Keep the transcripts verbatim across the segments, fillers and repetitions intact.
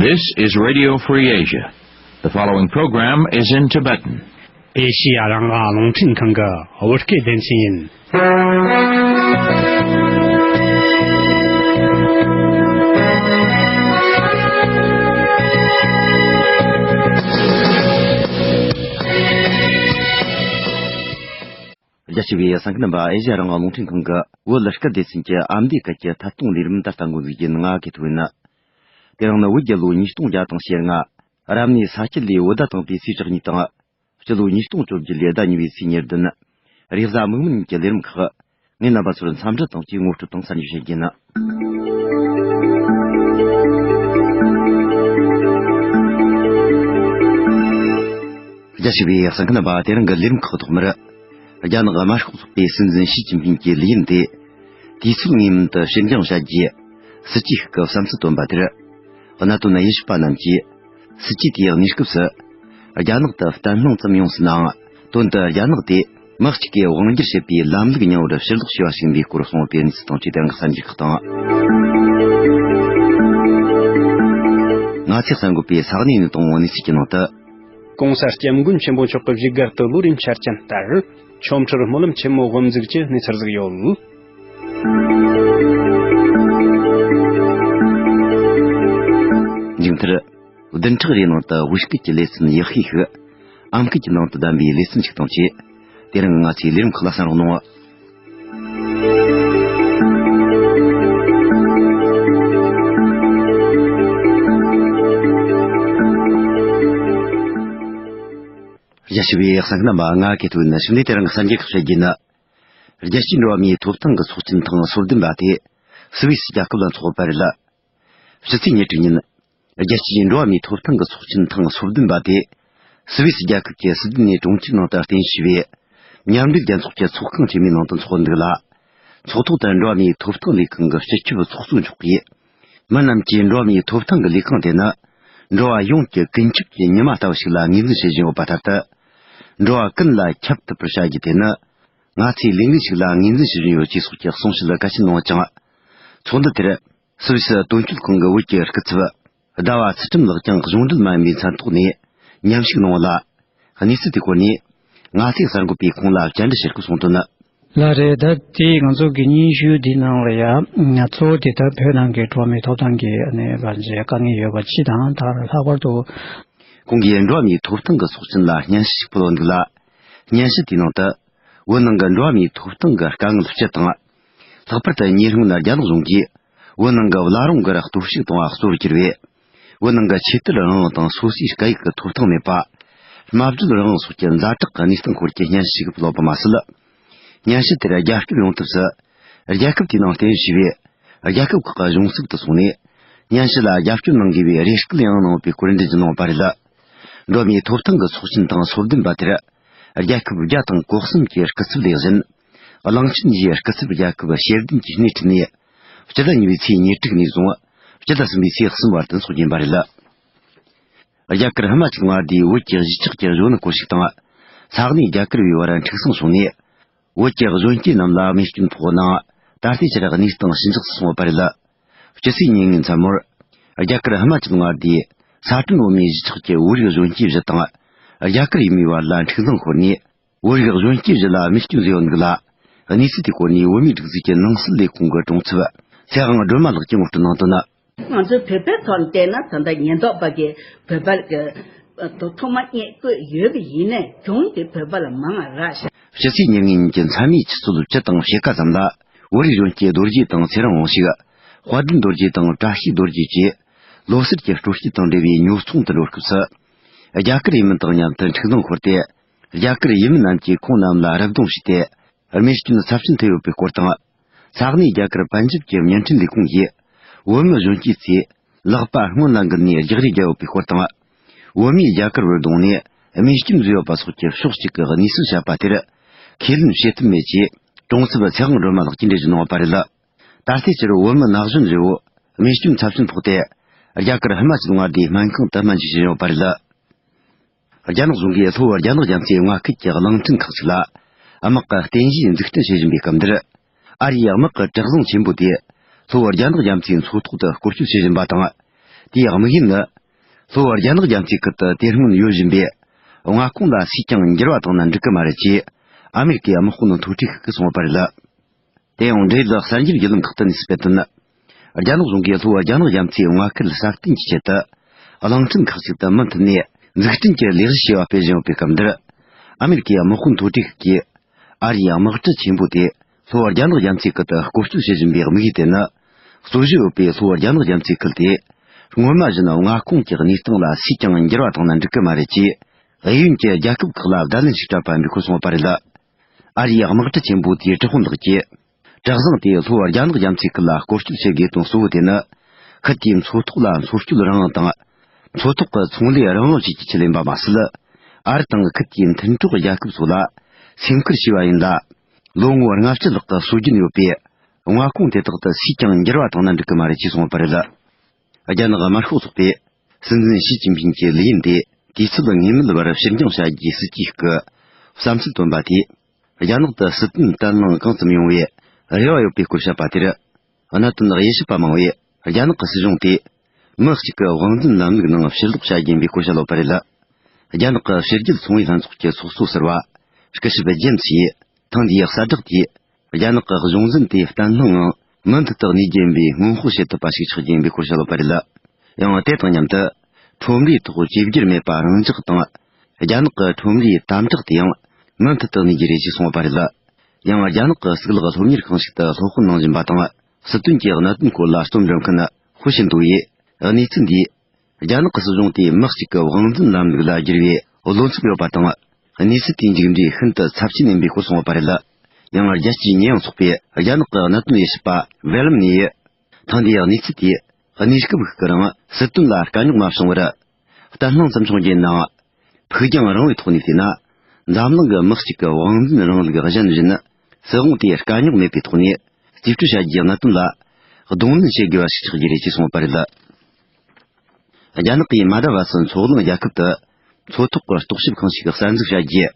This is Radio Free Asia. The following program is in Tibetan. ཨེ་ཤི་ཡ་རང་དབང་རླུང་འཕྲིན་ཁང་གི་བོད་སྐད་སྡེ་ཚན་ཡིན། རྒྱ་ཆེ་བའི་གསན་མཁན་རྣམ་པ། ཨེ་ཤི་ཡ་རང་དབང་རླུང་འཕྲིན་ཁང་གི་བོད་སྐད་སྡེ་ཚན་གྱི་ཨ་མདོའི་སྐད་ཀྱི་ཐད་གཏོང་ལས་རིམ་ད་ལྟ་འགོ་འཛུགས་རྒྱུ་ཡིན། ང་གི་ཐུགས་ཡིན། དེ་རིང་ནི་བོད་རྒྱལ་ལོ་ཉིས་སྟོང་བརྒྱ་དང་ཞེ་ལྔ། རབ་གནས་ས་ཁྱི་ལོའི་བོད་ཟླ་དང་པོའི་ཚེས་བཅུ་གཉིས་དང་། སྤྱི་ལོ་ཉིས་སྟོང་བཅོ་བརྒྱད་ལོའི་ཟླ་གཉིས་པའི་ཚེས་ཉེར་བདུན། རེས་གཟའ་མིག་དམར་ཉིན་གྱི་ལས་རིམ་ཁག་ངས་རྣམ་པ་ཚོར་འཚམས་འདྲི་དང་བཅས་ངོ་སྤྲོད་དང་གསར་འགྱུར་བཤད་རྒྱུ་ཡིན། རྒྱ་ཆེ་བའི་གསན་མཁན་རྣམ་པ། དེ་རིང་གི་ལས་རིམ་ཁག་ཐོག་མར། རྒྱ་ནག་དམར་ཤོག་ཚོགས་པའི་སྲིད་འཛིན་ཞི་ཅིན་ཕིང་གི་ལས་ཡུན་དེ། དུས་ཚོད་ངེས་མེད་དུ་ཕྱིར་འགྱངས་བྱ་རྒྱུའི་སྲིད་ཇུས་ཤིག་གི་བསམ་ཚུལ་བཏོན་པ་དེར། གནད་དོན་དབྱེ་ཞིབ་པ་རྣམས་ཀྱིས། སྲིད་ཇུས་དེའི་གནས་སྐབས་སུ། རྒྱ་ནག་ཏུ་བརྟན་ལྷིང་ཙམ་ཡོང་སྲིད་ནའང་། དོན་དུ་རྒྱ་ནག་དེ་མི་གཅིག་གིས་དབང་སྒྱུར་བྱེད་པའི་ལམ་ལུགས་རྙིང་བར་ཕྱིར་ལོག་བྱས་པ་ཞིག་ཡིན་པའི་སྐོར་གསུངས་པའི་གནས་ཚུལ་དང་བཅས་ཏེ་གསར་འགྱུར་ཁག་དང་། ང་ཚོས་གསན་དགོས་པའི་ས་གནས་གནས་སྟངས་འོག་གནས་ཚུལ་གྱི་ནང་དུ། ྋགོང་ས་ྋསྐྱབས་མགོན་ཆེན་པོ་མཆོག་གི་བཞུགས་སྒར་དུ་ལོ་རེའི་འཆར་ཅན་ལྟར། ཆོ་འཕྲུལ་སྨོན་ལམ་ཆེན་མོ་དབུ་འཛུགས་ཀྱི་གནས་ཚུལ་ཟིག་ཡོད། མཇུག་མཐར། བདུན་ཕྲག་རེའི་ནང་དུ་བོད་སྐད་ཀྱི་ལེ་ཚན་ཡག་ཤོས་ཤིག་ཨམ་སྐད་ཀྱི་ནང་དུ་བདམས་པའི་ལེ་ཚན་ཞིག་དང་བཅས། དེ་རིང་ང་ཚོའི་ལས་རིམ་ཁག་ལ་གསན་རོགས་གནང་། རྒྱ་ཆེ་བའི་གསན་མཁན་རྣམ་པ། ང་གི་ཐུགས་ཡིན། ཞུ་ནས་དེ་རིང་གི་གསར་འགྱུར་ཁག་བཤད་རྒྱུ་ཡིན། རྒྱལ་སྤྱིའི་འགྲོ་བ་མིའི་ཐོབ་ཐང་གི་ཚོགས་ཆེན་ཐེངས་སོ་བདུན་པ་དེ་སུད་སི་རྒྱལ་ཁབ་ལ་འཚོགས་པར་ལ། ཕྱི་ཚེས་ཉེར་དྲུག་ཉིན། རྒྱལ་སྤྱིའི་འགྲོ་བ་མིའི་ཐོབ་ཐང་གི་ཚོགས་ཆེན་ཐེངས་སོ་བདུན་པ་དེ། སུད་སི་རྒྱལ་ཁབ་ཀྱི་སི་ཏི་ནི་གྲོང་ཁྱེར་ནང་དུ་རྟེན་གཞི་བྱས་པའི། མཉམ་འབྲེལ་རྒྱལ་ཚོགས་ཀྱི་ཚོགས་ཁང་ཆེན་མོའི་ནང་དུ་འཚོགས་འདུག་ལ། ཚོགས་ཐོག་ཏུ་འགྲོ་བ་མིའི་ཐོབ་ཐང་ལས་ཁང་གི་སྤྱི་ཁྱབ་ཚོགས་གཙོ་མཆོག་གིས། མི་རྣམས་ཀྱིས་འགྲོ་བ་མིའི་ཐོབ་ཐང་གི་ལས་ཁང་དེ་ནི། འགྲོ་བ་ཡོངས་ཀྱི་ཀུན་ཁྱབ་ཀྱི་ཉི་མ་ལྟ་བུ་ཞིག་ལ་ངོས་འཛིན་བྱེད་བཞིན་ཡོད་པ་ལྟར་དུ། འགྲོ་བ་ཀུན་ལ་ཁྱབ་ཐུབ་པར་བྱ་རྒྱུ་དེ་ནི། ང་ཚོའི་ལས་འགན་ཞིག་ལ་ངོས་འཛིན་བྱེད་བཞིན་ཡོད་ཅེས་སོགས་ཀྱི་གསུང་བཤད་གལ་ཆེན་གནང་བ་ཅིང་། ཚོགས་འདུ་དེར། སུད་སི་དོན་གཅོད་ཁང་གི་བོད་ཀྱི་སྐུ་ཚབ། ཟླ་བ་ཚུལ་ཁྲིམས་ལགས་ཀྱང་གཞུང་འབྲེལ་མ་ཡིན་པའི་མཚན་ཐོག་ནས་མཉམ་ཞུགས་གནང་བ་ལ། གནས་ཚུལ་དེའི་སྐོར་ནས་ང་ཚོས་གསར་འགོད་པས་ཁོང་ལ་བཅར་འདྲི་བྱེད་སྐབས་གསུངས་དོན། ལགས་རེད། ད་དེ་ང་ཚོ་གི་སྙན་ཞུ་འདི་ནང་ལ་ཡ། ང་ཚོ་དེ་ལྟར་བོད་ནང་གི་འགྲོ་བ་མིའི་ཐོབ་ཐང་གི་ཨ་ནི་བར་གྱི་དཀའ་ངལ་ཡོད་པ་སྤྱི་དང་། ད་ལྷག་པར་དུ། ཁོང་གིས་འགྲོ་བ་མིའི་ཐོབ་ཐང་གི་ཚོགས་ཆེན་ལ་སྙན་ཞུ་ཞིག་ཕུལ་བ་འདུག་ལ། སྙན་ཞུ་དེའི་ནང་དུ། བོད་ནང་གི་འགྲོ་བ་མིའི་ཐོབ་ཐང་གི་དཀའ་ངལ་སྤྱི་དང་། ལྷག་པར་དུ་ཉེ་སྔོན་རྒྱ་ནག་གཞུང་གིས། བོད་ནང་གི་བླ་བྲང་གི་ར་གཏོར་བཤིག་བཏང་བ་གཙོ་བོར་གྱུར་བའི། བོད་ནང་གི་ཆོས་དད་རང་དབང་དང་སོ་སོའི་སྐད་ཡིག་གི་ཐོབ་ཐང་མེད་པ། སྨྲ་བརྗོད་རང་དབང་སོགས་ཀྱི་ཛ་དྲག་གི་གནས་སྟངས་སྐོར་གྱི་སྙན་ཞུ་ཞིག་ཕུལ་བ་མ་ཟད། སྙན་ཞུ་དེར་རྒྱ་སྐྱོར་ཡོང་ཐབས་སུ། རྒྱལ་ཁབ་དེའི་ནང་རྟེན་གཞི་བྱས་པའི་རྒྱལ་ཁབ་ཁག་གི་གཞུང་ཚབ་ཏུ་སོང་ནས། སྙན་ཞུ་ལ་རྒྱབ་སྐྱོར་གནང་དགོས་པའི་རེ་སྐུལ་ཡང་གནང་ཡོད་པའི་སྐོར་འགྲེལ་བརྗོད་གནང་བ་རེད། འགྲོ་བ་མིའི་ཐོབ་ཐང་གི་ཚོགས་ཆེན་ཐེངས་སོ་བདུན་པ་དེར། རྒྱལ་ཁབ་བརྒྱ་དང་གོ་གསུམ་གྱི་སྐུ་ཚབ་ལས་གཞན། གླིང་ཆེན་བཞིའི་སྐུ་ཚབ་རྒྱལ་ཁབ་ཞེ་བདུན་གྱིས་སྣེ་ཁྲིད་ནས། སྤྱི་ཟླ་གཉིས་པའི་ཚེས་ཉེར་དྲུག་ནས་བཟུང་། སྤྱི་ཟླ་གསུམ་པའི་ཚེས་གསུམ་བར་དུ་འཚོགས་རྒྱུ་ཡིན་པ་རེད། རྒྱ་གར་ཧི་མ་ཅལ་མངའ་སྡེའི་བོད་ཀྱི་གཞིས་ཆགས་ཀྱི་གཞོན་ནུ་སྐོར་ཞིག་དང་། ས་གནས་རྒྱ་གར་བའི་བར་འཁྲུག་ཟིང་བྱུང་ནས། བོད་ཀྱི་གཞོན་སྐྱེས་རྣམས་ལ་རྨས་སྐྱོན་ཕོག་པ་ནང་། ད་ལྟའི་ཆར་གནས་སྟངས་ཞི་འཇགས་སུ་སོང་བ་རེད། སྤྱི་ཚེས་ཉེར་གཉིས་མཚན་མོར། རྒྱ་གར་ཧི་མ་ཅལ་མངའ་སྡེའི་ས་ཁྲོན་བོད་མིའི་གཞིས་ཆགས་ཀྱི་བོད་རིགས་གཞོན་སྐྱེས་བཞི་དང་། རྒྱ་གར་ཡུལ་མིའི་བར་ལ་འཁྲུག་ཟིང་ཤོར་ནས། བོད་རིགས་གཞོན་སྐྱེས་བཞི་ལ་རྨས་སྐྱོན་བཟོས་ཡོད་འདུག་ལ། གནས་ཚུལ་དེའི་སྐོར་ནས་བོད་མིའི་སྒྲིག་འཛུགས་ཀྱི་ནང་སྲིད་ལས་ཁུངས་ཀྱི་དྲུང་ཆེ་ཚེ་དབང་སྒྲོལ་མ་ལགས་ཀྱིས་ངོ་སྤྲོད་གནང་དོན། ང་ཚོའི་བོད་པའི་ཐོག་ནས་བལྟས་ན། ད་ལྟ་ཉེན་རྟོག་པ་གིས་བོད་པ་གི་ཐོག་མ་བརྙན་བཀོད་ཡོད་པ་ཡིན་ནའི། གྱོང་དེ་བོད་པ་ལ་མང་བ་རག་ཤག་སྤྱི་ཚེས་ཉེར་གཉིས་ཉིན་གྱི་མཚན་མོའི་ཆུ་ཚོད་བཅུ་དང་ཕྱེད་ཀ་ཙམ་ལ། བོད་རིགས་གཞོན་སྐྱེས་རྡོ་རྗེ་དང་ཚེ་རིང་དབང་ཕྱུག་དཔལ་ལྡན་རྡོ་རྗེ་དང་བཀྲ་ཤིས་རྡོ་རྗེ་བཅས། ལོ་གསར་གྱི་སྤྲོ་སྐྱིད་དང་འབྲེལ་བའི་ཉོ་ཚོང་དུ་འགྲོ་སྐབས་སུ། རྒྱ་གར་ཡུལ་མི་དང་མཉམ་དུ་འཁྲུག་ཟིང་ཤོར་ཏེ། རྒྱ་གར་ཡུལ་མི་རྣམས་ཀྱིས་ཁོང་རྣམས་ལ་རུབ་རྡུང་བྱས་ཏེ། རྨས་སྐྱོན་ཚབས་ཆེན་ཐེབས་ཡོད་པའི་སྐོར་དང་། ས་གནས་རྒྱ་གར་པན་ཇབ་ཀྱི་བརྙན་འཕྲིན་ལས་ཁུངས་ཀྱིས། བོད་མི་གཞོན་སྐྱེས་ཚོས་ལག་པ་སྔོན་ལ་འགུལ་ནས་རྒྱག་རེས་བརྒྱབ་ཡོད་པའི་སྐོར་དང་། བོད་མིས་རྒྱ་གར་བར་བརྡུངས་ནས་རྨས་སྐྱོན་བཟོས་ཡོད་པ་སོགས་ཀྱི་ཕྱོགས་གཅིག་གི་གནས་ཚུལ་བཤད་པ་དེར། ཁས་ལེན་བྱེད་ཐུབ་མེད་ཅེས། དྲུང་ཆེ་ཚེ་དབང་སྒྲོལ་མ་ལགས་ཀྱིས་འགྲེལ་བརྗོད་གནང་བ་རེད། ད་ལྟའི་ཆར་བོད་མི་ན་གཞོན་བཞི་བོ་རྨས་སྐྱོན་ཚབས་ཆེན་ཕོག་སྟེ། རྒྱ་གར་ཧི་མ་ཅལ་མངའ་སྡེའི་སྨན་ཁང་དུ་སྨན་བཅོས་བྱེད་བཞིན་ཡོད་པ་རེད། རྒྱ་ནག་གཞུང་གིས་ལྷོ་བོད་རྒྱ་ནག་རྒྱ་མཚོའི་མངའ་ཁུལ་གྱི་གླིང་ཕྲན་ཁག་ཅིག་ལ། དམག་གི་རྟེན་གཞི་འཛུགས་སྐྲུན་བྱེད་བཞིན་པའི་སྐབས་འདིར། ཨ་རིའི་དམག་གི་དྲག་ཟིང་ཆེན་པོ་དེ། ལྷོ་བོད་རྒྱ་ནག་རྒྱ་མཚོའི་མཚོ་ཐོག་ཏུ་སྐོར་སྐྱོད་བྱེད་བཞིན་པ་དང་། དེའི་དམིགས་ཡུལ་ནི། ལྷོ་བོད་རྒྱ་ནག་རྒྱ་མཚོའི་ཁུལ་དུ་དེ་སྔོན་ཡོད་བཞིན་པའི་མངའ་ཁོངས་ལ་སུས་ཀྱང་འགྱུར་བ་བཏང་ན་འགྲིག་གི་མ་རེད་ཅེས་ཨ་མེ་རི་ཀའི་དམག་དཔོན་མཐོ་གྲས་ཤིག་གིས་གསུངས་པ་རེད། དེ་ཡང་འབྲེལ་ཡོད་གསར་འགྱུར་བརྒྱུད་ལམ་ཁག་ཏུ་གནས་ཚུལ་སྤེལ་དོན། རྒྱ་ནག་གཞུང་གིས་ལྷོ་བོད་རྒྱ་ནག་རྒྱ་མཚོའི་མངའ་ཁུལ་སྲ་བརྟན་གྱི་ཆེད་དུ། གླིང་ཕྲན་ཁག་ཅིག་ཏུ་མུ་མཐུད་ནས་འཛུགས་སྐྲུན་གྱི་ལས་གཞི་བྱས་པ་སྤེལ་བཞིན་ཡོད་པའི་སྐབས་འདིར། ཨ་མེ་རི་ཀའི་དམག་དཔོན་མཐོ་གྲས་ཤིག་གིས། ཨ་རིའི་དམག་གྲུ་ཆེན་པོ་དེ་ལྷོ་བོད་རྒྱ་ནག་རྒྱ་མཚོའི་ཁུལ་དུ་སྐོར་སྐྱོད་བྱེད་བཞིན་པའི་དམིགས་ཡུལ་དེ་ནི། རྩོད་གཞི་ཡོད་པའི་ལྷོ་བོད་རྒྱ་ནག་རྒྱ་མཚོའི་ཁུལ་དེ། སྔོན་མ་བཞིན་མངའ་ཁོངས་ཀྱི་གནས་སྟངས་ལ་སུས་ཀྱང་འགྱུར་བ་བཏང་ན་འགྲིག་གི་མ་རེད་ཅེས། གཡས་གཡོན་གྱི་རྒྱལ་ཁབ་ཁག་ལ་བརྡ་ལན་ཞིག་སྤྲད་པ་ཡིན་པའི་སྐོར་གསུངས་པ་རེད། ཨ་རིའི་དམག་གྲུ་ཆེན་པོ་དེའི་གྲུ་དཔོན་དག་གིས། གྲུ་གཟིངས་དེས་ལྷོ་བོད་རྒྱ་ནག་རྒྱ་མཚོའི་ཁུལ་ལ་སྐོར་སྐྱོད་བྱེད་དགོས་དོན་གཙོ་བོ་དེ་ནི། ཁུལ་དེའི་མཚོ་ཐོག་ལ་མཚོ་སྐྱོད་རང་དབང་དང་། མཚོ་ཐོག་གི་ཚོང་ལས་རང་དབང་བཅས་ཀྱི་ཆེད་ཡིན་པ་མ་ཟད། ཨ་རི་དང་ཁུལ་དེའི་མཐུན་གྲོགས་རྒྱལ་ཁབ་སོགས་ལ་སེམས་ཁུར་བྱས་པ་ཡིན་ལ། ལོ་ངོ་ལྔ་བཅུ་ལྷག་གི་སྲོལ་རྒྱུན་ཡོད་པའི་མངའ་ཁོངས་དེ་དག་ཏུ་སུས་ཀྱང་འགྱུར་བ་བཏང་ན་འགྲིག་གི་མ་རེད་ཅེས་གསུངས་པ་རེད། རྒྱ་ནག་དམར་ཤོག་ཚོགས་པས་སྲིད་འཛིན་ཞི་ཅིན་ཕིན་གྱི་ལས་ཡུན་དེ་དུས་ཚོད་ངེས་མེད་བར་ཕྱིར་འགྱངས་བྱ་རྒྱུའི་སྲིད་ཇུས་ཤིག་གི་བསམ་ཚུལ་བཏོན་པ་དེས། རྒྱ་ནག་ཏུ་སྲིད་དོན་བརྟན་ལྷིང་གང་ཙམ་ཡོང་བའི་རེ་བ་ཡོད་པའི་སྐོར་བཤད་པ་དེར། གནད་དོན་དབྱེ་ཞིབ་པ་མང་བས་རྒྱ་ནག་གི་སྲིད་གཞུང་དེ་མི་གཅིག་གི་དབང་འཛིན་ལམ་ལུགས་ནང་ཕྱིར་ལོག་བྱ་རྒྱུ་ཡིན་པའི་སྐོར་བཤད་ཡོད་པ་རེད། རྒྱ་ནག་གི་ཕྱི་རྒྱལ་ཚོང་པའི་ལྷན་ཚོགས་ཀྱི་ཚོགས་གཙོ་ཟུར་པ་སྐུ་ཞབས་ཇེམ་སི་ཡིས། ཐེངས་འདིའི་གསལ་བསྒྲགས་དེས་རྒྱ་ནག་གི་གཞུང་འཛིན་དེ་བརྟན་ལྷིང་ངང་མུ་མཐུད་དུ་གནས་རྒྱུ་ཡིན་པའི་སྔོན་དཔག་བྱེད་ཐུབ་པ་ཞིག་ཆགས་རྒྱུ་ཡིན་པའི་སྐོར་བཤད་ཡོད་པ་རེད། ཡང་དེ་དང་མཉམ་དུ་ཁྲོམ་རའི་ཐོག་བཅོས་བསྒྱུར་མེད་པ་རང་འཇགས་དང་། རྒྱ་ནག་གི་ཁྲོམ་རའི་དམ་དྲག་དེ་ཡང་མུ་མཐུད་དུ་གནས་རྒྱུ་རེད་ཅེས་གསུངས་ཡོད་པ་རེད། ཡང་རྒྱ་ནག་གི་གཙུག་ལག་སློབ་གཉེར་ཁང་ཞིག་ཏུ་སློབ་དཔོན་གནང་བཞིན་པ་དང་། སྲིད་དོན་གྱི་གནད་དོན་སྐོར་ལ་རྩོམ་འབྲི་མཁན་ཧུ་ཤིན་ཏུའུ་ཡིས། གནས་ཚུལ་འདིས། རྒྱ་ནག་གི་སྲིད་གཞུང་དེས་མི་གཅིག་གི་དབང་འཛིན་ལམ་ལུགས་ལ་བསྒྱུར་བའི་བློ་འཚབ་ཡོད་པ་དང་། གནས་ཚུལ་དེའི་མཇུག་འབྲས་ཤིན་ཏུ་ཚབས་ཆེན་ཡིན་པའི་སྐོར་གསུངས་ཡོད་པ་རེད། ཡང་རྒྱལ་སྤྱིའི་ཉེས་ཡངས་ཚོགས་པའི་རྒྱ་ནག་གི་གནད་དོན་དབྱེ་ཞིབ་པ་ཝེ་ལམ་ནི་ཡིས། ཐེངས་འདིའི་གནས་ཚུལ་དེས་གནས་སྐབས་ཤིག་གི་རིང་སྲིད་དོན་ལ་དཀའ་རྙོག་མ་བྱུང་བར། བརྟན་ལྷིང་ཙམ་བྱུང་རྒྱུ་ཡིན་ནའང་། ཕུགས་རྒྱང་རིང་བའི་ཐོག་ནས་བལྟས་ན། འཛམ་གླིང་གི་མི་གཅིག་གི་དབང་འཛིན་རིང་ལུགས་གཞི་འཛིན། སྲིད་དབང་དེ་དཀའ་རྙོག་མེད་པའི་ཐོག་ནས་རྩིས་སྤྲོད་བྱ་རྒྱུའི་གནད་དོན་ལ་གདོང་ལེན་བྱེད་དགོས་པ་ཞིག་ཆགས་རྒྱུ་རེད་ཅེས་གསུངས་པ་རེད། རྒྱ་ནག་གིས་མ་དྲ་བ་སི་མཚོ་གླིང་རྒྱལ་ཁབ་ཏུ་མཚོ་ཐོག་གི་རྟོག་ཞིབ་ཁང་ཞིག་གསར་འཛུགས་བྱ་རྒྱུའི་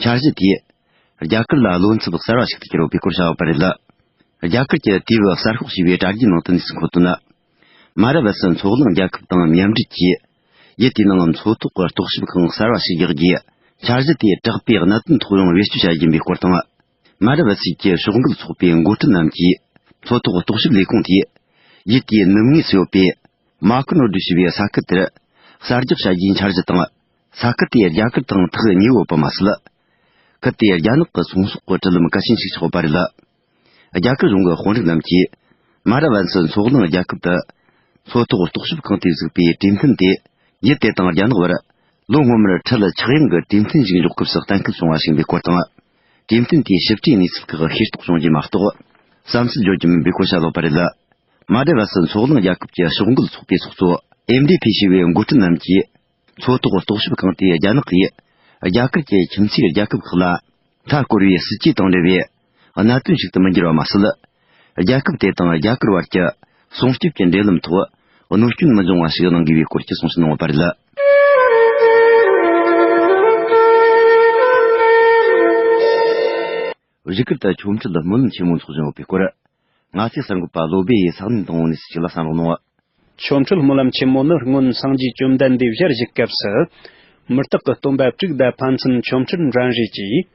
འཆར་གཞི་དེས་རྒྱ་གར་ལ་བློ་འཚབ་གསར་བ་ཞིག་ཏུ་གྱུར་ཡོད་པའི་སྐོར་བྱ་བ་རེད། རྒྱ་གར་གྱི་དུས་བབ་གསར་ཤོག་ཞེས་པའི་དྲ་རྒྱའི་ནང་དུ་གནས་ཚུལ་འཁོད་དོན། མ་དྲ་བ་སི་མཚོ་གླིང་རྒྱལ་ཁབ་དང་མཉམ་འབྲེལ་གྱིས། ཡུལ་དེའི་ནང་མཚོ་ཐོག་གི་རྟོག་ཞིབ་ཁང་གསར་བ་ཞིག་རྒྱག་རྒྱུའི་འཆར་གཞི་དེ་དྲག་པའི་གནད་དོན་ཐོག་ཡང་བེད་སྤྱོད་བྱ་རྒྱུ་ཡིན་པའི་སྐོར་དང་། མ་དྲ་བ་སི་ཀྱི་ཕྱོགས་འགལ་ཚོགས་པའི་འགོ་ཁྲིད་རྣམས་ཀྱིས་མཚོ་ཐོག་རྟོག་ཞིབ་ལས་ཁུངས་དེས་ཡུལ་དེའི་ནུབ་ངོས་སུ་ཡོད་པའི་མ་ཁུ་ནོ་ཌུ་ཞེས་པའི་ས་ཁུལ་དེར་གསར་རྒྱག་བྱ་རྒྱུའི་འཆར་གཞི་དང་། ས་ཁུལ་དེ་རྒྱ་གར་དང་ཐག་ཉེ་བོ་ཡོད་པ་མ་ཟད། ཁུལ་དེ་རྒྱ་ནག་གི་ཚོང་ཟོག་གི་འཕྲུལ་ལམ་གལ་ཆེན་ཞིག་ཆགས་ཡོད་པ་རེད། རྒྱ་གར་གཞུང་གི་དཔོན་རིགས་རྣམས་ཀྱིས་མ་ར་ཝན་སི་མཚོ་གླིང་རྒྱལ་ཁབ་ཏུ་མཚོ་ཐོག་རྟོག་ཞིབ་ཁང་དུ་བཙུགས་པའི་གྲོས་མཐུན་དེ་ཡུལ་དེ་དང་རྒྱ་ནག་བར་ལོ་སྔོན་མར་ཁྲལ་ཆག་ཡང་གི་གྲོས་མཐུན་ཞིག་འཇོག་སྐབས་སུ་གཏན་འཁེལ་བྱུང་བ་ཞིག་ཡིན་པའི་སྐོར་དང་། གྲོས་མཐུན་དེའི་ཞིབ་ཕྲའི་གནས་ཚུལ་ཁག་ཤེས་རྟོགས་བྱུང་རྒྱུ་མ་གཏོགས་བསམ་ཚུལ་བརྗོད་རྒྱུ་མིན་པའི་སྐོར་བཤད་ཡོད་པ་རེད། མ་ར་ཝན་སི་མཚོ་གླིང་རྒྱལ་ཁབ་ཀྱི་ཕྱོགས་འགལ་ཚོགས་པའི་ཚོགས་གཙོ་ཨེམ་ཌི་ཕི་ཞེས་པའི་འགོ་ཁྲིད་རྣམས་ཀྱིས། མཚོ་ཐོག་རྟོག་ཞིབ་ཁང་དེས་རྒྱ་ནག་གིས་རྒྱ་གར་གྱི་ཁྱིམ་མཚེས་རྒྱལ་ཁབ་ཁག་ལ་མཐའ་བསྐོར་བའི་སྲིད་ཇུས་དང་འབྲེལ་བའི་གནད་དོན་ཞིག་ཏུ་མི་འགྱུར་བ་མ་ཟད། རྒྱལ་ཁབ་དེ་དང་རྒྱ་གར་བར་གྱི་སྲུང་སྐྱོབ་ཀྱི་འབྲེལ་ལམ་ཐོག་གནོད་སྐྱོན་མི་འབྱུང་བ་ཞིག་གནང་དགོས་པའི་སྐོར་གྱི་གསུང་བཤད་གནང་ཡོད་པ་རེད། བཞུགས་སྒར་དུ་ཆོ་འཕྲུལ་སྨོན་ལམ་ཆེན་མོ་འཚོགས་བཞིན་ཡོད་པའི་སྐོར། ང་ཚོའི་གསར་འགོད་པ་བློ་སྦེ་ཡིས་ས་གནས་དང་པོ་ནས་ཞིག་ལ་བསམ་བློ་གནང་བ། ཆོ་འཕྲུལ་སྨོན་ལམ་ཆེན་མོ་ནི་སྔོན་སངས་རྒྱས་བཅོམ་ལྡན་འདས་ཞལ་བཞུགས་སྐབས་སུ། མི་རྟག་གི་སྟོན་པ་དྲུག་དང་ཕན་ཚུན་ཆོ་འཕྲུལ་འགྲན་རེས་ཀྱིས།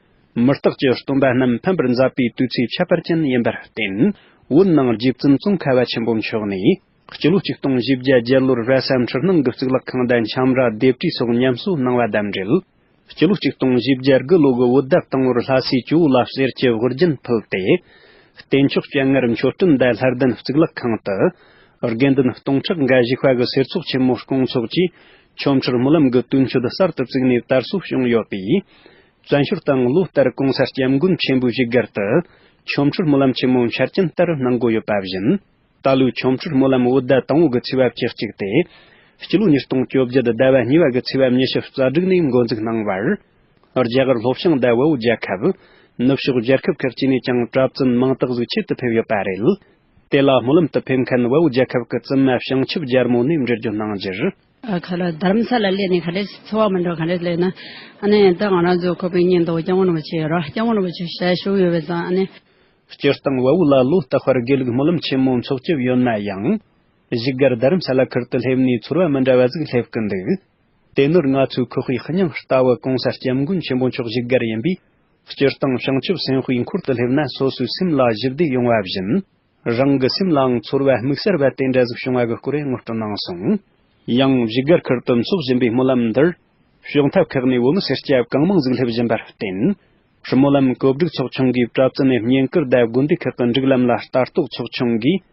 མི་རྟག་གི་སྟོན་པ་རྣམས་ཕམ་པར་མཛད་པའི་དུས་ཚེས་ཁྱད་པར་ཅན་ཡིན་པར་བརྟེན། བོད་ནང་རྗེ་བཙུན་ཙོང་ཁ་པ་ཆེན་པོ་མཆོག་ནས། སྤྱི་ལོ་ཆིག་སྟོང་བཞི་བརྒྱ་བརྒྱད་ལོར་རྦ་ས་འཕྲུལ་སྣང་གི་གཙུག་ལག་ཁང་དུ་འཆམ་ར་ལྡེབས་བྲིས་སོགས་ཉམས་གསོ་གནང་བ་དང་འབྲེལ། སྤྱི་ལོ་ཆིག་སྟོང་བཞི་བརྒྱ་དགུ་ལོ་གི་བོད་ཟླ་དང་པོར་ལྷ་སའི་ཇོ་བོ་ལ་གསེར་གྱི་དབུ་རྒྱན་ཕུལ་ཏེ། རྟེན་མཆོག་སྤྱན་སྔར་མཆོད་སྤྲིན་དང་ལྷ་ལྡན་གཙུག་ལག་ཁང་དུ། དགེ་འདུན་སྟོང་ཕྲག་འགའ་ཞིག་པ་གི་གསེར་ཚོགས་ཆེན་མོ་སྐོང་ཚོགས་ཀྱིས་ཆོ་འཕྲུལ་སྨོན་ལམ་གྱི་དུས་མཆོད་གསར་དུ་བཙུགས་ནས་དར་སྲོལ་བྱུང་ཡོད་པས། བཙན་བྱོལ་དང་ལོ་ལྟར་གོང་ས་སྐྱབས་མགོན་ཆེན་པོའི་བཞུགས་སྒར་དུ་ཆོ་འཕྲུལ་སྨོན་ལམ་ཆེན་མོ་འཆར་ཅན་ལྟར་གནང་དགོས་ཡོད་པ་བཞིན། ད་ལོའི་ཆོ་འཕྲུལ་སྨོན་ལམ་བོད་ཟླ་དང་པོ་གི་ཚེས་པ་བཅུ་གཅིག་སྟེ། སྤྱི་ལོ་ཉིས་སྟོང་བཅོ་བརྒྱད་ཟླ་བ་གཉིས་པ་གི་ཚེས་པ་ཉི་ཤུ་རྩ་དྲུག་ནས་འགོ་འཛུགས་གནང་བར། རྒྱ་གར་ལྷོ་བྱང་དང་བལ་པོ་རྒྱལ་ཁབ། ནུབ་ཕྱོགས་རྒྱལ་ཁབ་ཁག་ཅིག་ནས་ཀྱང་གྲྭ་བཙུན་མང་དག་ཟིག་ཆེད་དུ་ཕེབས་ཡོད་པ་རེད། དེ་ལ་སྨོན་ལམ་དུ་ཕེབས་མཁན་བལ་པོ་རྒྱལ་ཁབ་ཀྱི་བཙུན་མ་བྱང་ཆུབ་རྒྱལ་མོ་ནས་འགྲེལ་བརྗོད་གནང་རྒྱུར། ཨ་ཁ་ལ་དྷ་རམ་ས་ལ་སླེབས་ནས་ག་འདྲས་འཚོ་བ་མི་འདྲ་ག་འདྲས་སླེབས་ན། ཨ་ནི་ད་ང་རང་ཚོ་ཁོ་པའི་གཉེན་དུ་སྐྱབས་མགོན་རིན་པོ་ཆེ་ཡོད་ར། སྐྱབས་མགོན་རིན་པོ་ཆེ་ཞལ་བཞུགས་ཡོད་པས་ཙང་ཨ་ནི། སྤྱིར་བཏང་བལ་པོ་ལ་ལོ་རྟག་པར་དགེ་ལུགས་སྨོན་ལམ་ཆེན་མོ་འཚོགས་ཀྱི་ཡོད་ན་ཡང་། བཞུགས་སྒར་རྡ་རམ་ས་ལ་ཁུལ་དུ་སླེབས་ནས་ཚོར་བ་མི་འདྲ་བ་ཟིག་སླེབས་ཀྱི་འདུག། དེ་ནོར་ང་ཚོའི་ཁོག་པའི་སྙིང་ལྟ་བུ་གོང་ས་སྐྱབས་མགོན་ཆེན་པོ་མཆོག་བཞུགས་སྒར་ཡིན་པས། སྤྱིར་བཏང་བྱང་ཆུབ་སེམས་དཔའི་འཁོར་དུ་སླེབས་ན་སོ་སོའི་སེམས་ལ་ཞི་བདེ་ཡོང་བ་བཞིན། རང་གི་སེམས་ལའང་ཚོར་བ་དམིགས་བསལ་བ་དེ་འདྲ་ཟིག་བྱུང་བ་གི་སྐོར་ངོ་སྤྲོད་གནང་སོང་། ཡང་བཞུགས་སྒར་ཁུལ་དུ་འཚོགས་བཞིན་པའི་སྨོན་ལམ་འདིར། གཞོགས་འདེགས་ཁག་ནས་བོད་མི་སེར་སྐྱ་གང་མང་ཟིག་སླེབས་བཞིན་པར་བརྟེན། སྨོན་ལམ་གོ་སྒྲིག་ཚོགས་ཆུང་གིས་གྲྭ་བཙུན་ནས་བསྙེན་བཀུར་དང་དགོན་སྡེ་ཁག་གི་སྒྲིག་ལམ་ལ་ལྟ་རྟོག་ཚོགས་ཆུང་གིས།